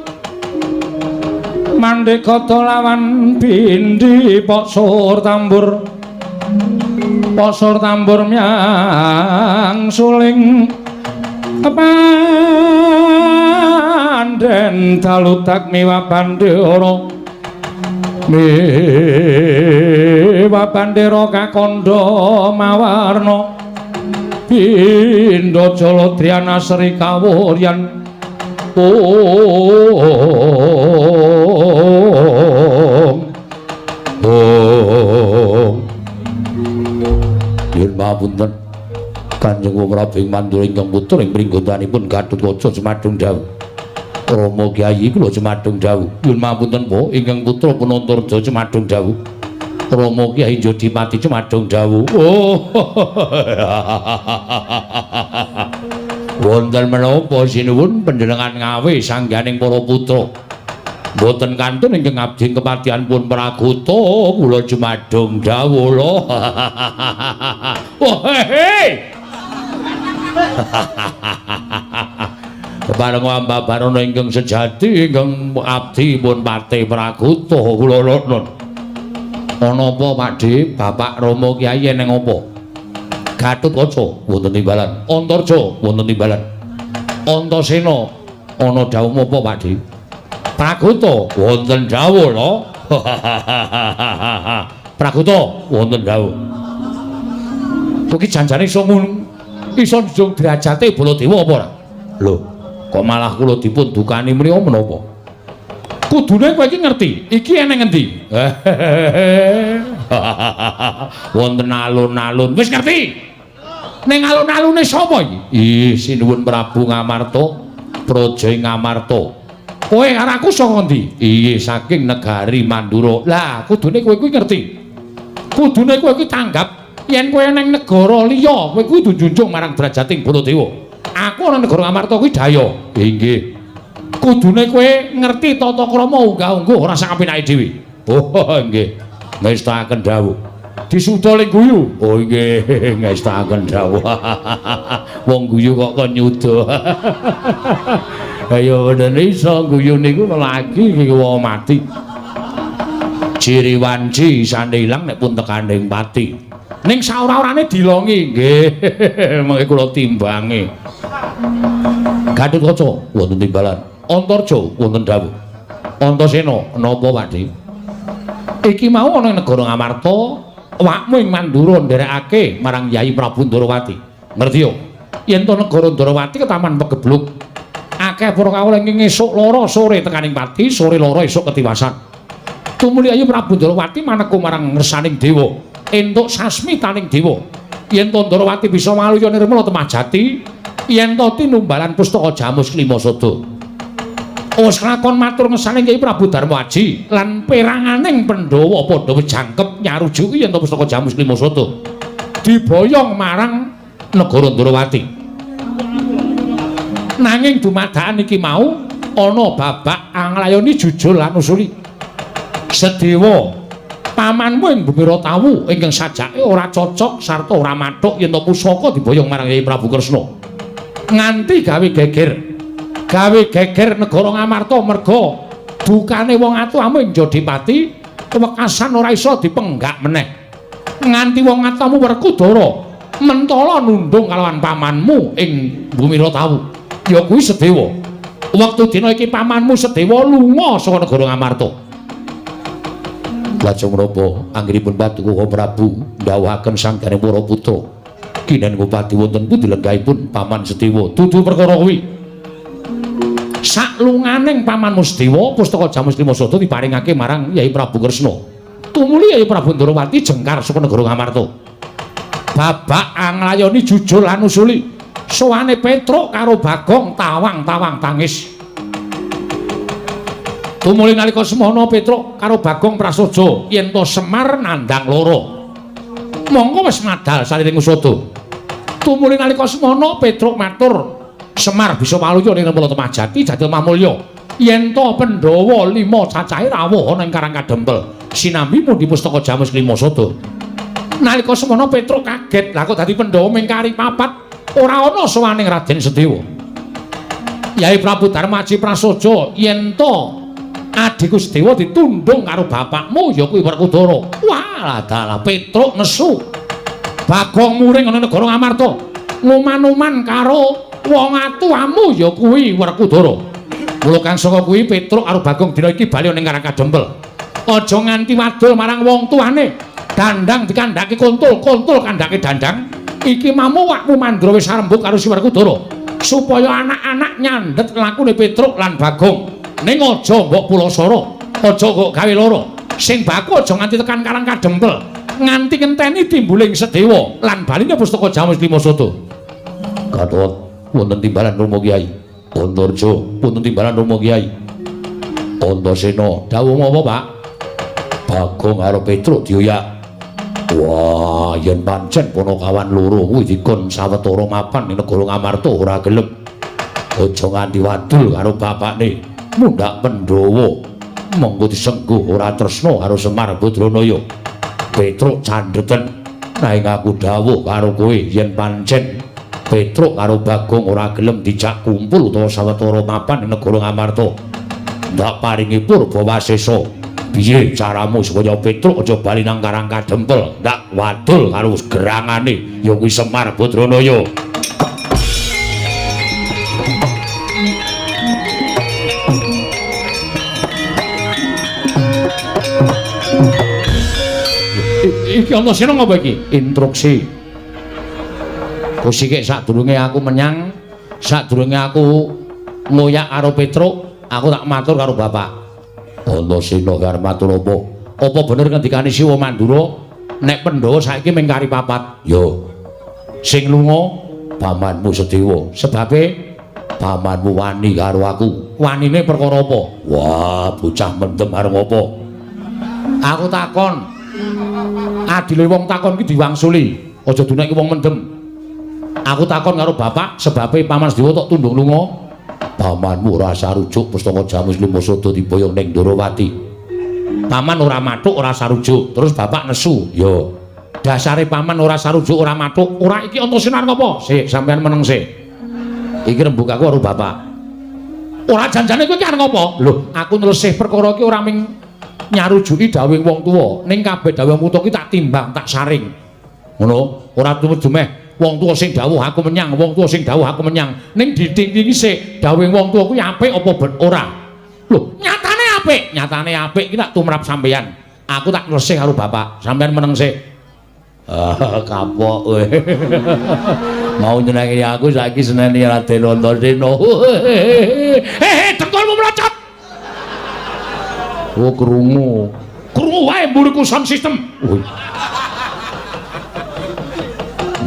mandhegada lawan bindi posur tambur myang suling kepandhen daludak miwa bandhera kakandha mawarna pindha Jaladriana Sri Kawuryan. Om Om Nyuwun pamunten Kanjeng Prabu ing Mandura ingkang putra ing pringgontanipun Gatotkaca Jemadung dawuh. Rama Kyai kula Jemadung dawuh. Nyuwun pamunten Po ingkang putra Punantarja Jemadung dawuh. Rama Kyai Jodipati Jemadung dawuh. Oh. Wonten menapa sinuwun panjenengan ngawe sangganing para putra. Mboten kantun ingkang abdi kepatihan pun praguta kula Jemadung dawuh lho. Oh he. Kepareng ambabarana ingkang sejati ingkang abdi pun pate Praguta kula nuwun. Ana apa Pakdhe? Bapak Rama Kyai eneng apa? Gatotkaca wonten timbalan, Antarja wonten timbalan. Antasena ana dawuh apa Pakdhe? Praguta wonten dawuh lho. Praguta wonten dawuh. Kowe iki janjane iso iso njung derajate Baladewa apa ora? Lho, kok malah kula dipun dukani mriya menapa? Kudune kowe iki ngerti, iki eneng endi? Wonten alun-alun. Wis ngerti? Ning alun-alune sapa iki? Ih, sinuwun Prabu Ngamarta, Praja ing Ngamarta. Kowe karo aku saka endi? Iya, saking negari Mandura. Lah, kudune kowe kuwi ngerti. Kudune kowe kuwi tanggap yen kowe ning negara liya, kowe kuwi kudu njunjung marang derajating Baladewa. Aku ana negara Ngamarta kuwi daya. Inggih. Kudune kowe ngerti tata krama unggah-ungguh ora sak kapenake dhewe. Oh, nggih. Ngestakaken dawuh. Disuda ling guyu. Oh nggih, ngestakaken dawuh. Wong guyu kok kon nyuda. Ayo bener iso guyu niku lagi iki wong mati. Ciri wanci isane ilang nek pun tekaning pati. Ning saora-orane dilongi nggih. Mengke kula timbange. Gatotkaca wonten timbalan. Antarja wonten dawuh. Antasena napa Pakdhe? Iki mau ana ing negara Ngamarta, awakmu ing Mandura nderekake marang Yai Prabu Ndarawati. Ngerti yo? Yen to negara Ndarawati ketaman pegebluk. Akeh para kawula ingkang esuk lara sore tekaning pati, sore lara esuk ketiwasan. Tumuli Yayi Prabu Ndarawati maneka marang ngersaning dewa, entuk sasmitaning dewa. Yen to Ndarawati bisa waluya nirmala temah jati, yen to tinumbalan pustaka Jamus Klima Sada. Wis lakon matur ngersaning Kyai Prabu Darma Aji lan peranganing Pandhawa padha wis jangkep nyarujuki yen to pustaka Jamus Klima Sada diboyong marang negara Ndarawati. Nanging dumadakan iki mau ana babak anglayoni jujul lan usuli. Sedewa pamanmu ing Bumi Ratawu ingkang sajake ora cocok sarta ora mathuk yen to pusaka diboyong marang Kyai Prabu Kresna. Nganti gawe geger. Gawe geger negara Ngamarta merga dukane wong atuamu ing Jodipati wekasan ora iso dipenggak meneh. Nganti wong atuamu Werkudara mentala nundung kalawan pamanmu ing Bumi Ratawu. Ya kuwi Sedewa. Wektu dina iki pamanmu Sedewa lunga saka negara Ngamarta. Lajeng menapa anggenipun Paduka Prabu ndhawuhaken sangganing para putra. Kinen Ngupati wonten pundi lenggahipun paman Sedewa? Dudu perkara kuwi. Saklunganing pamanmu Sedewa pustaka Jamus Klima Sada diparingake marang Yai Prabu Kresna. Tumuli Yai Prabu Ndarawati jengkar saka negara Ngamarta. Babak anglayoni jujul lan usuli. Sowane Petruk karo Bagong tawang-tawang tangis. Tumuli nalika semono Petruk karo Bagong prasaja yen to Semar nandhang lara. Mongko wis madal saliring usada. Tumuli nalika semono Petruk matur, Semar bisa waluya ning Nirmala Temah Jati Jatil Mamulya. Yen to Pandhawa 5 cacahe rawuh ana ing Karang Kadempel sinambi pundi pustaka Jamus Klima Sada. Nalika semono Petruk kaget, lah kok dadi Pandhawa ming kari papat ora ana sowaning Raden Sedewa. Yai Prabu Darmaji prasaja yen to adhiku Sedewa ditundung karo bapakmu ya kuwi Werkudara. Wah, dalah Petruk nesu. Bagong muring ana negara Ngamarta. Nguman-uman karo wong atuamu ya kuwi Werkudara. Mula kang saka kuwi Petruk karo Bagong dina iki bali ning Karang Kadempel. Aja nganti wadul marang wong tuane. Dandang dikandhake kontul, kontul kandhake dandang. Iki mamu wakmu Mandra wis arembug karo si Werkudara supaya anak-anak nyandhet lakune Petruk lan Bagong. Ning aja mbok pulasara, aja kok gawe lara. Sing baku aja nganti tekan Karang Kadempel, nganti ngenteni timbuling Sedewa lan baline pustaka Jamus Klima Sada. Gatot wonten timbalan Rama Kyai. Antarja wonten timbalan Rama Kyai. Antasena dawuh apa, Pak? Bagong karo Petruk dioyak. Wah, yen pancen panakawan loro kuwi dikon sawetara mapan ning negara Ngamarta ora gelem. Aja nganti wadul karo bapakne. Mundhak Pandhawa monggo disengguh ora tresna karo Semar Badranaya. Petruk candheten, nanging aku dawuh karo kowe yen pancen Petruk karo Bagong ora gelem dijak kumpul utawa sawetara mapan ing negara Ngamarta. Ndak paringi purba wasesa. Piye caramu supaya Petruk aja bali nang Karang Kadempel? Ndak wadul karo gerangane ya kuwi Semar Badranaya. Iki Antasena ngapa iki? Instruksi. Kusike sadurunge aku menyang, sadurunge aku ngoyak karo Petruk, aku tak matur karo bapak. Antasena arep matur apa? Apa bener ngendikane Siwa Mandura nek Pandhawa saiki mung kari papat? Yo. Sing lunga pamanmu Sedewa. Sebabe pamanmu wani karo aku. Wanine perkara apa? Wah, bocah mendem arep apa? Aku takon. Adile wong takon ki diwangsuli. Aja duneki wong mendem. Aku takon karo bapak sebabe paman Sedewa tok tundung lunga. Pamanmu ora sarujuk pustaka Jamus Lima Sada diboyong ning Ndorowati. Paman ora mathuk ora sarujuk. Terus bapak nesu. Yo. Dasare paman ora sarujuk ora mathuk. Ora iki Antasena arep apa? Sik, sampean meneng sik. Iki rembug aku karo bapak. Ora janjane kowe iki arep ngopo? Lho, aku nylesih perkara iki ora ming nyarujuki dawuhing wong tuwa, ning kabeh dawuh wong tuwa ki tak timbang, tak saring. Ngono, ora tumedumeh wong tuwa sing dawuh aku menyang, wong tuwa sing dawuh aku menyang. Ning ditingtingi sik dawuhing wong tuwa kuwi apik apa ora? Lho, nyatane apik, nyatane apik iki tak tumrap sampeyan. Aku tak nylesih karo bapak, sampeyan meneng sik. Ah, kapok kowe. Mau nyenengi aku saiki seneni Raden Antasena. Hehe, dengkulmu mlocot. Oh, krungu. Krungu wae mburiku sound system.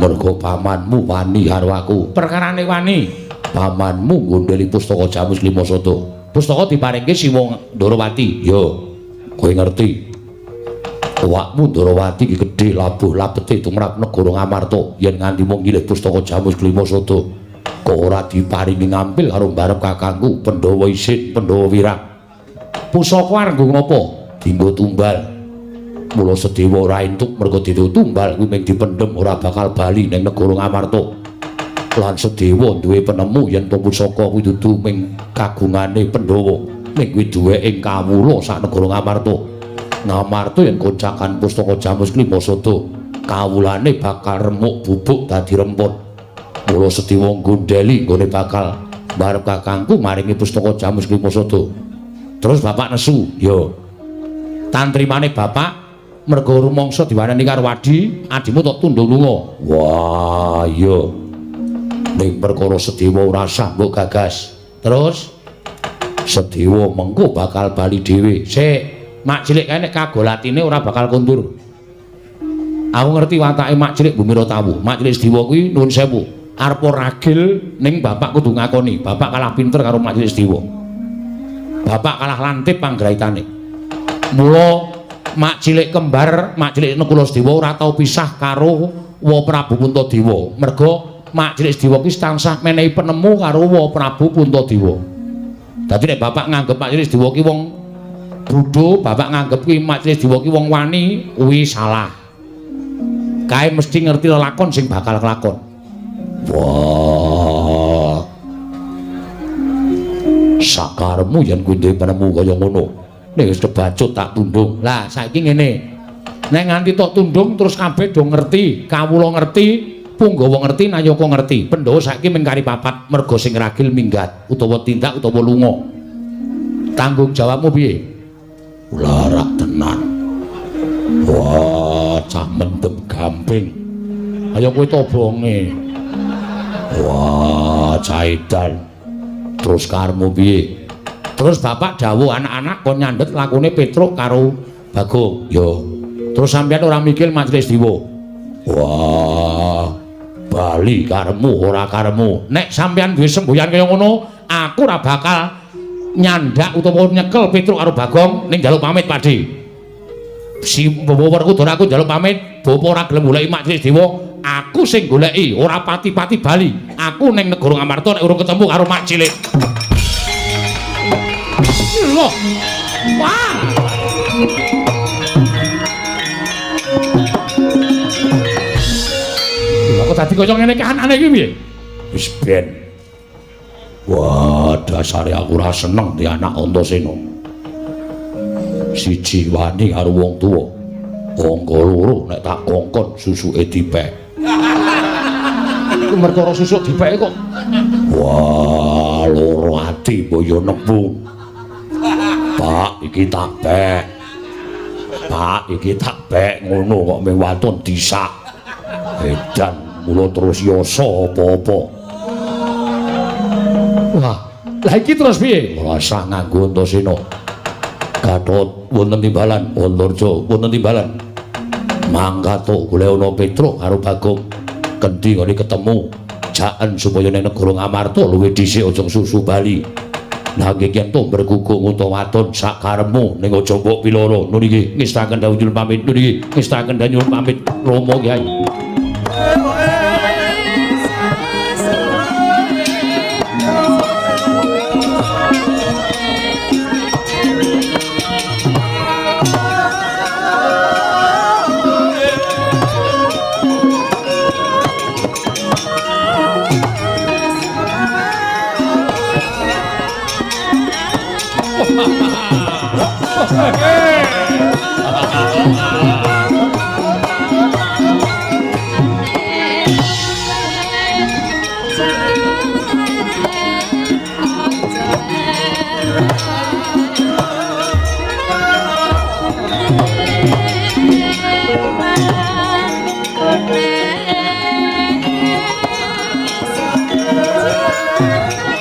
Mergo pamanmu wani karo aku. Perkarane wani. Pamanmu nggondheli pustaka Jamus Lima Sada. Pustaka diparingke Siwa Ndorowati. Yo. Kowe ngerti. Awakmu Ndorowati iki gedhe labuh labete tumrap negara Ngamarta. Yen nganti mung nyilih pustaka Jamus Lima Sada, kok ora diparingi ngampil karo mbarep kakangku Pandhawa Isin, Pandhawa Wirang. Pusaka arep nggo ngopo? Dinggo tumbal. Mula Sedewa ora entuk mergo dene tumbal kuwi mung dipendhem ora bakal bali ning negara Ngamarta. Lan Sedewa duwe penemu yen to pusaka kuwi dudu mung kagungane Pandhawa, ning kuwi duweke kawula sak negara Ngamarta. Ngamarta yen koncakan pustaka Jamus Lima Sada, kawulane bakal remuk bubuk dadi rempon. Mula Sedewa nggondheli nggone bakal mbarep kakangku maringi pustaka Jamus Lima Sada. Terus bapak nesu, yo. Tantrimane bapak mergo rumangsa diwaneni karo adi, adimu tok tundung lunga. Wah, iya. Ning perkara Sedewa ora sah mbok gagas. Terus Sedewa mengko bakal bali dhewe. Sik, mak cilik kae nek kagolatine ora bakal kondur. Aku ngerti watake mak cilik Bumira Tawu. Mak cilik Sedewa kuwi nuwun sewu, arep ragil ning bapak kudu ngakoni, bapak kalah pinter karo mak cilik Sedewa. Bapak kalah lantip panggraitane. Mula mak cilik kembar, mak cilik Nekula Sedewa ora tau pisah karo Wa Prabu Puntadewa. Merga mak cilik Sedewa ki tansah menehi penemu karo Wa Prabu Puntadewa. Dadi nek bapak nganggep mak cilik Sedewa ki wong bodho, bapak nganggep ki mak cilik Sedewa ki wong wani, kuwi salah. Kae mesti ngerti lelakon sing bakal kelakon. Wah. Sakaremu yen kuwi duwe penemu kaya ngono. Nek wis kebacut tak tundung. Lah saiki ngene. Nek nganti tok tundung terus kabeh do ngerti, kawula ngerti, punggawa ngerti, nayaka ngerti. Pandhawa saiki mung kari papat merga sing ragil minggat utawa tindak utawa lunga. Tanggung jawabmu piye? Larak tenan. Wah, cah mendem gamping. Ayo kowe tobonge. Wah, cah edan. Terus karmu piye? Terus bapak dawuh anak-anak kon nyandhet lakune Petruk karo Bagong. Yo. Terus sampeyan ora mikir Majelis Dewa. Wah, bali karemu ora karemu. Nek sampeyan duwe semboyan kaya ngono, aku ora bakal nyandak utawa nyekel Petruk karo Bagong ning njaluk pamit Pakde. Si Bawa Werkudara aku njaluk pamit, bapa ora gelem goleki Majelis Dewa, aku sing goleki, ora pati-pati bali. Aku ning negara Ngamarta nek urung ketemu karo Mak Cilik. Loh. Wah. Kok dadi kaya ngene kahanane iki piye? Wis ben. Wah, dasare aku ora seneng di anak Antasena. Siji wani karo wong tuwa. Angka loro nek tak kongkon susuke dipek. Iku perkara susuk dipeke kok. Wah, loro ati boyo nembung. Pak, iki tak pek. Pak, iki tak pek ngono kok ming waton disak. Edan mula terus yasa apa-apa. Wah, lah iki terus piye? Ora usah nganggo Antasena. Gatot wonten timbalan, Antarja wonten timbalan. Mangkato golek ana Petruk karo Bagong. Kendi ngene ketemu. Jaken supaya ning negara Ngamarta luwih dhisik aja susu bali. Lah nggih yen to berguguk utawa wadon sak karepmu ning aja mbok piloro. Nun iki ngestaken dawuh nyuwun pamit. Nun iki ngestaken dawuh nyuwun pamit Rama Kyai. Thank you.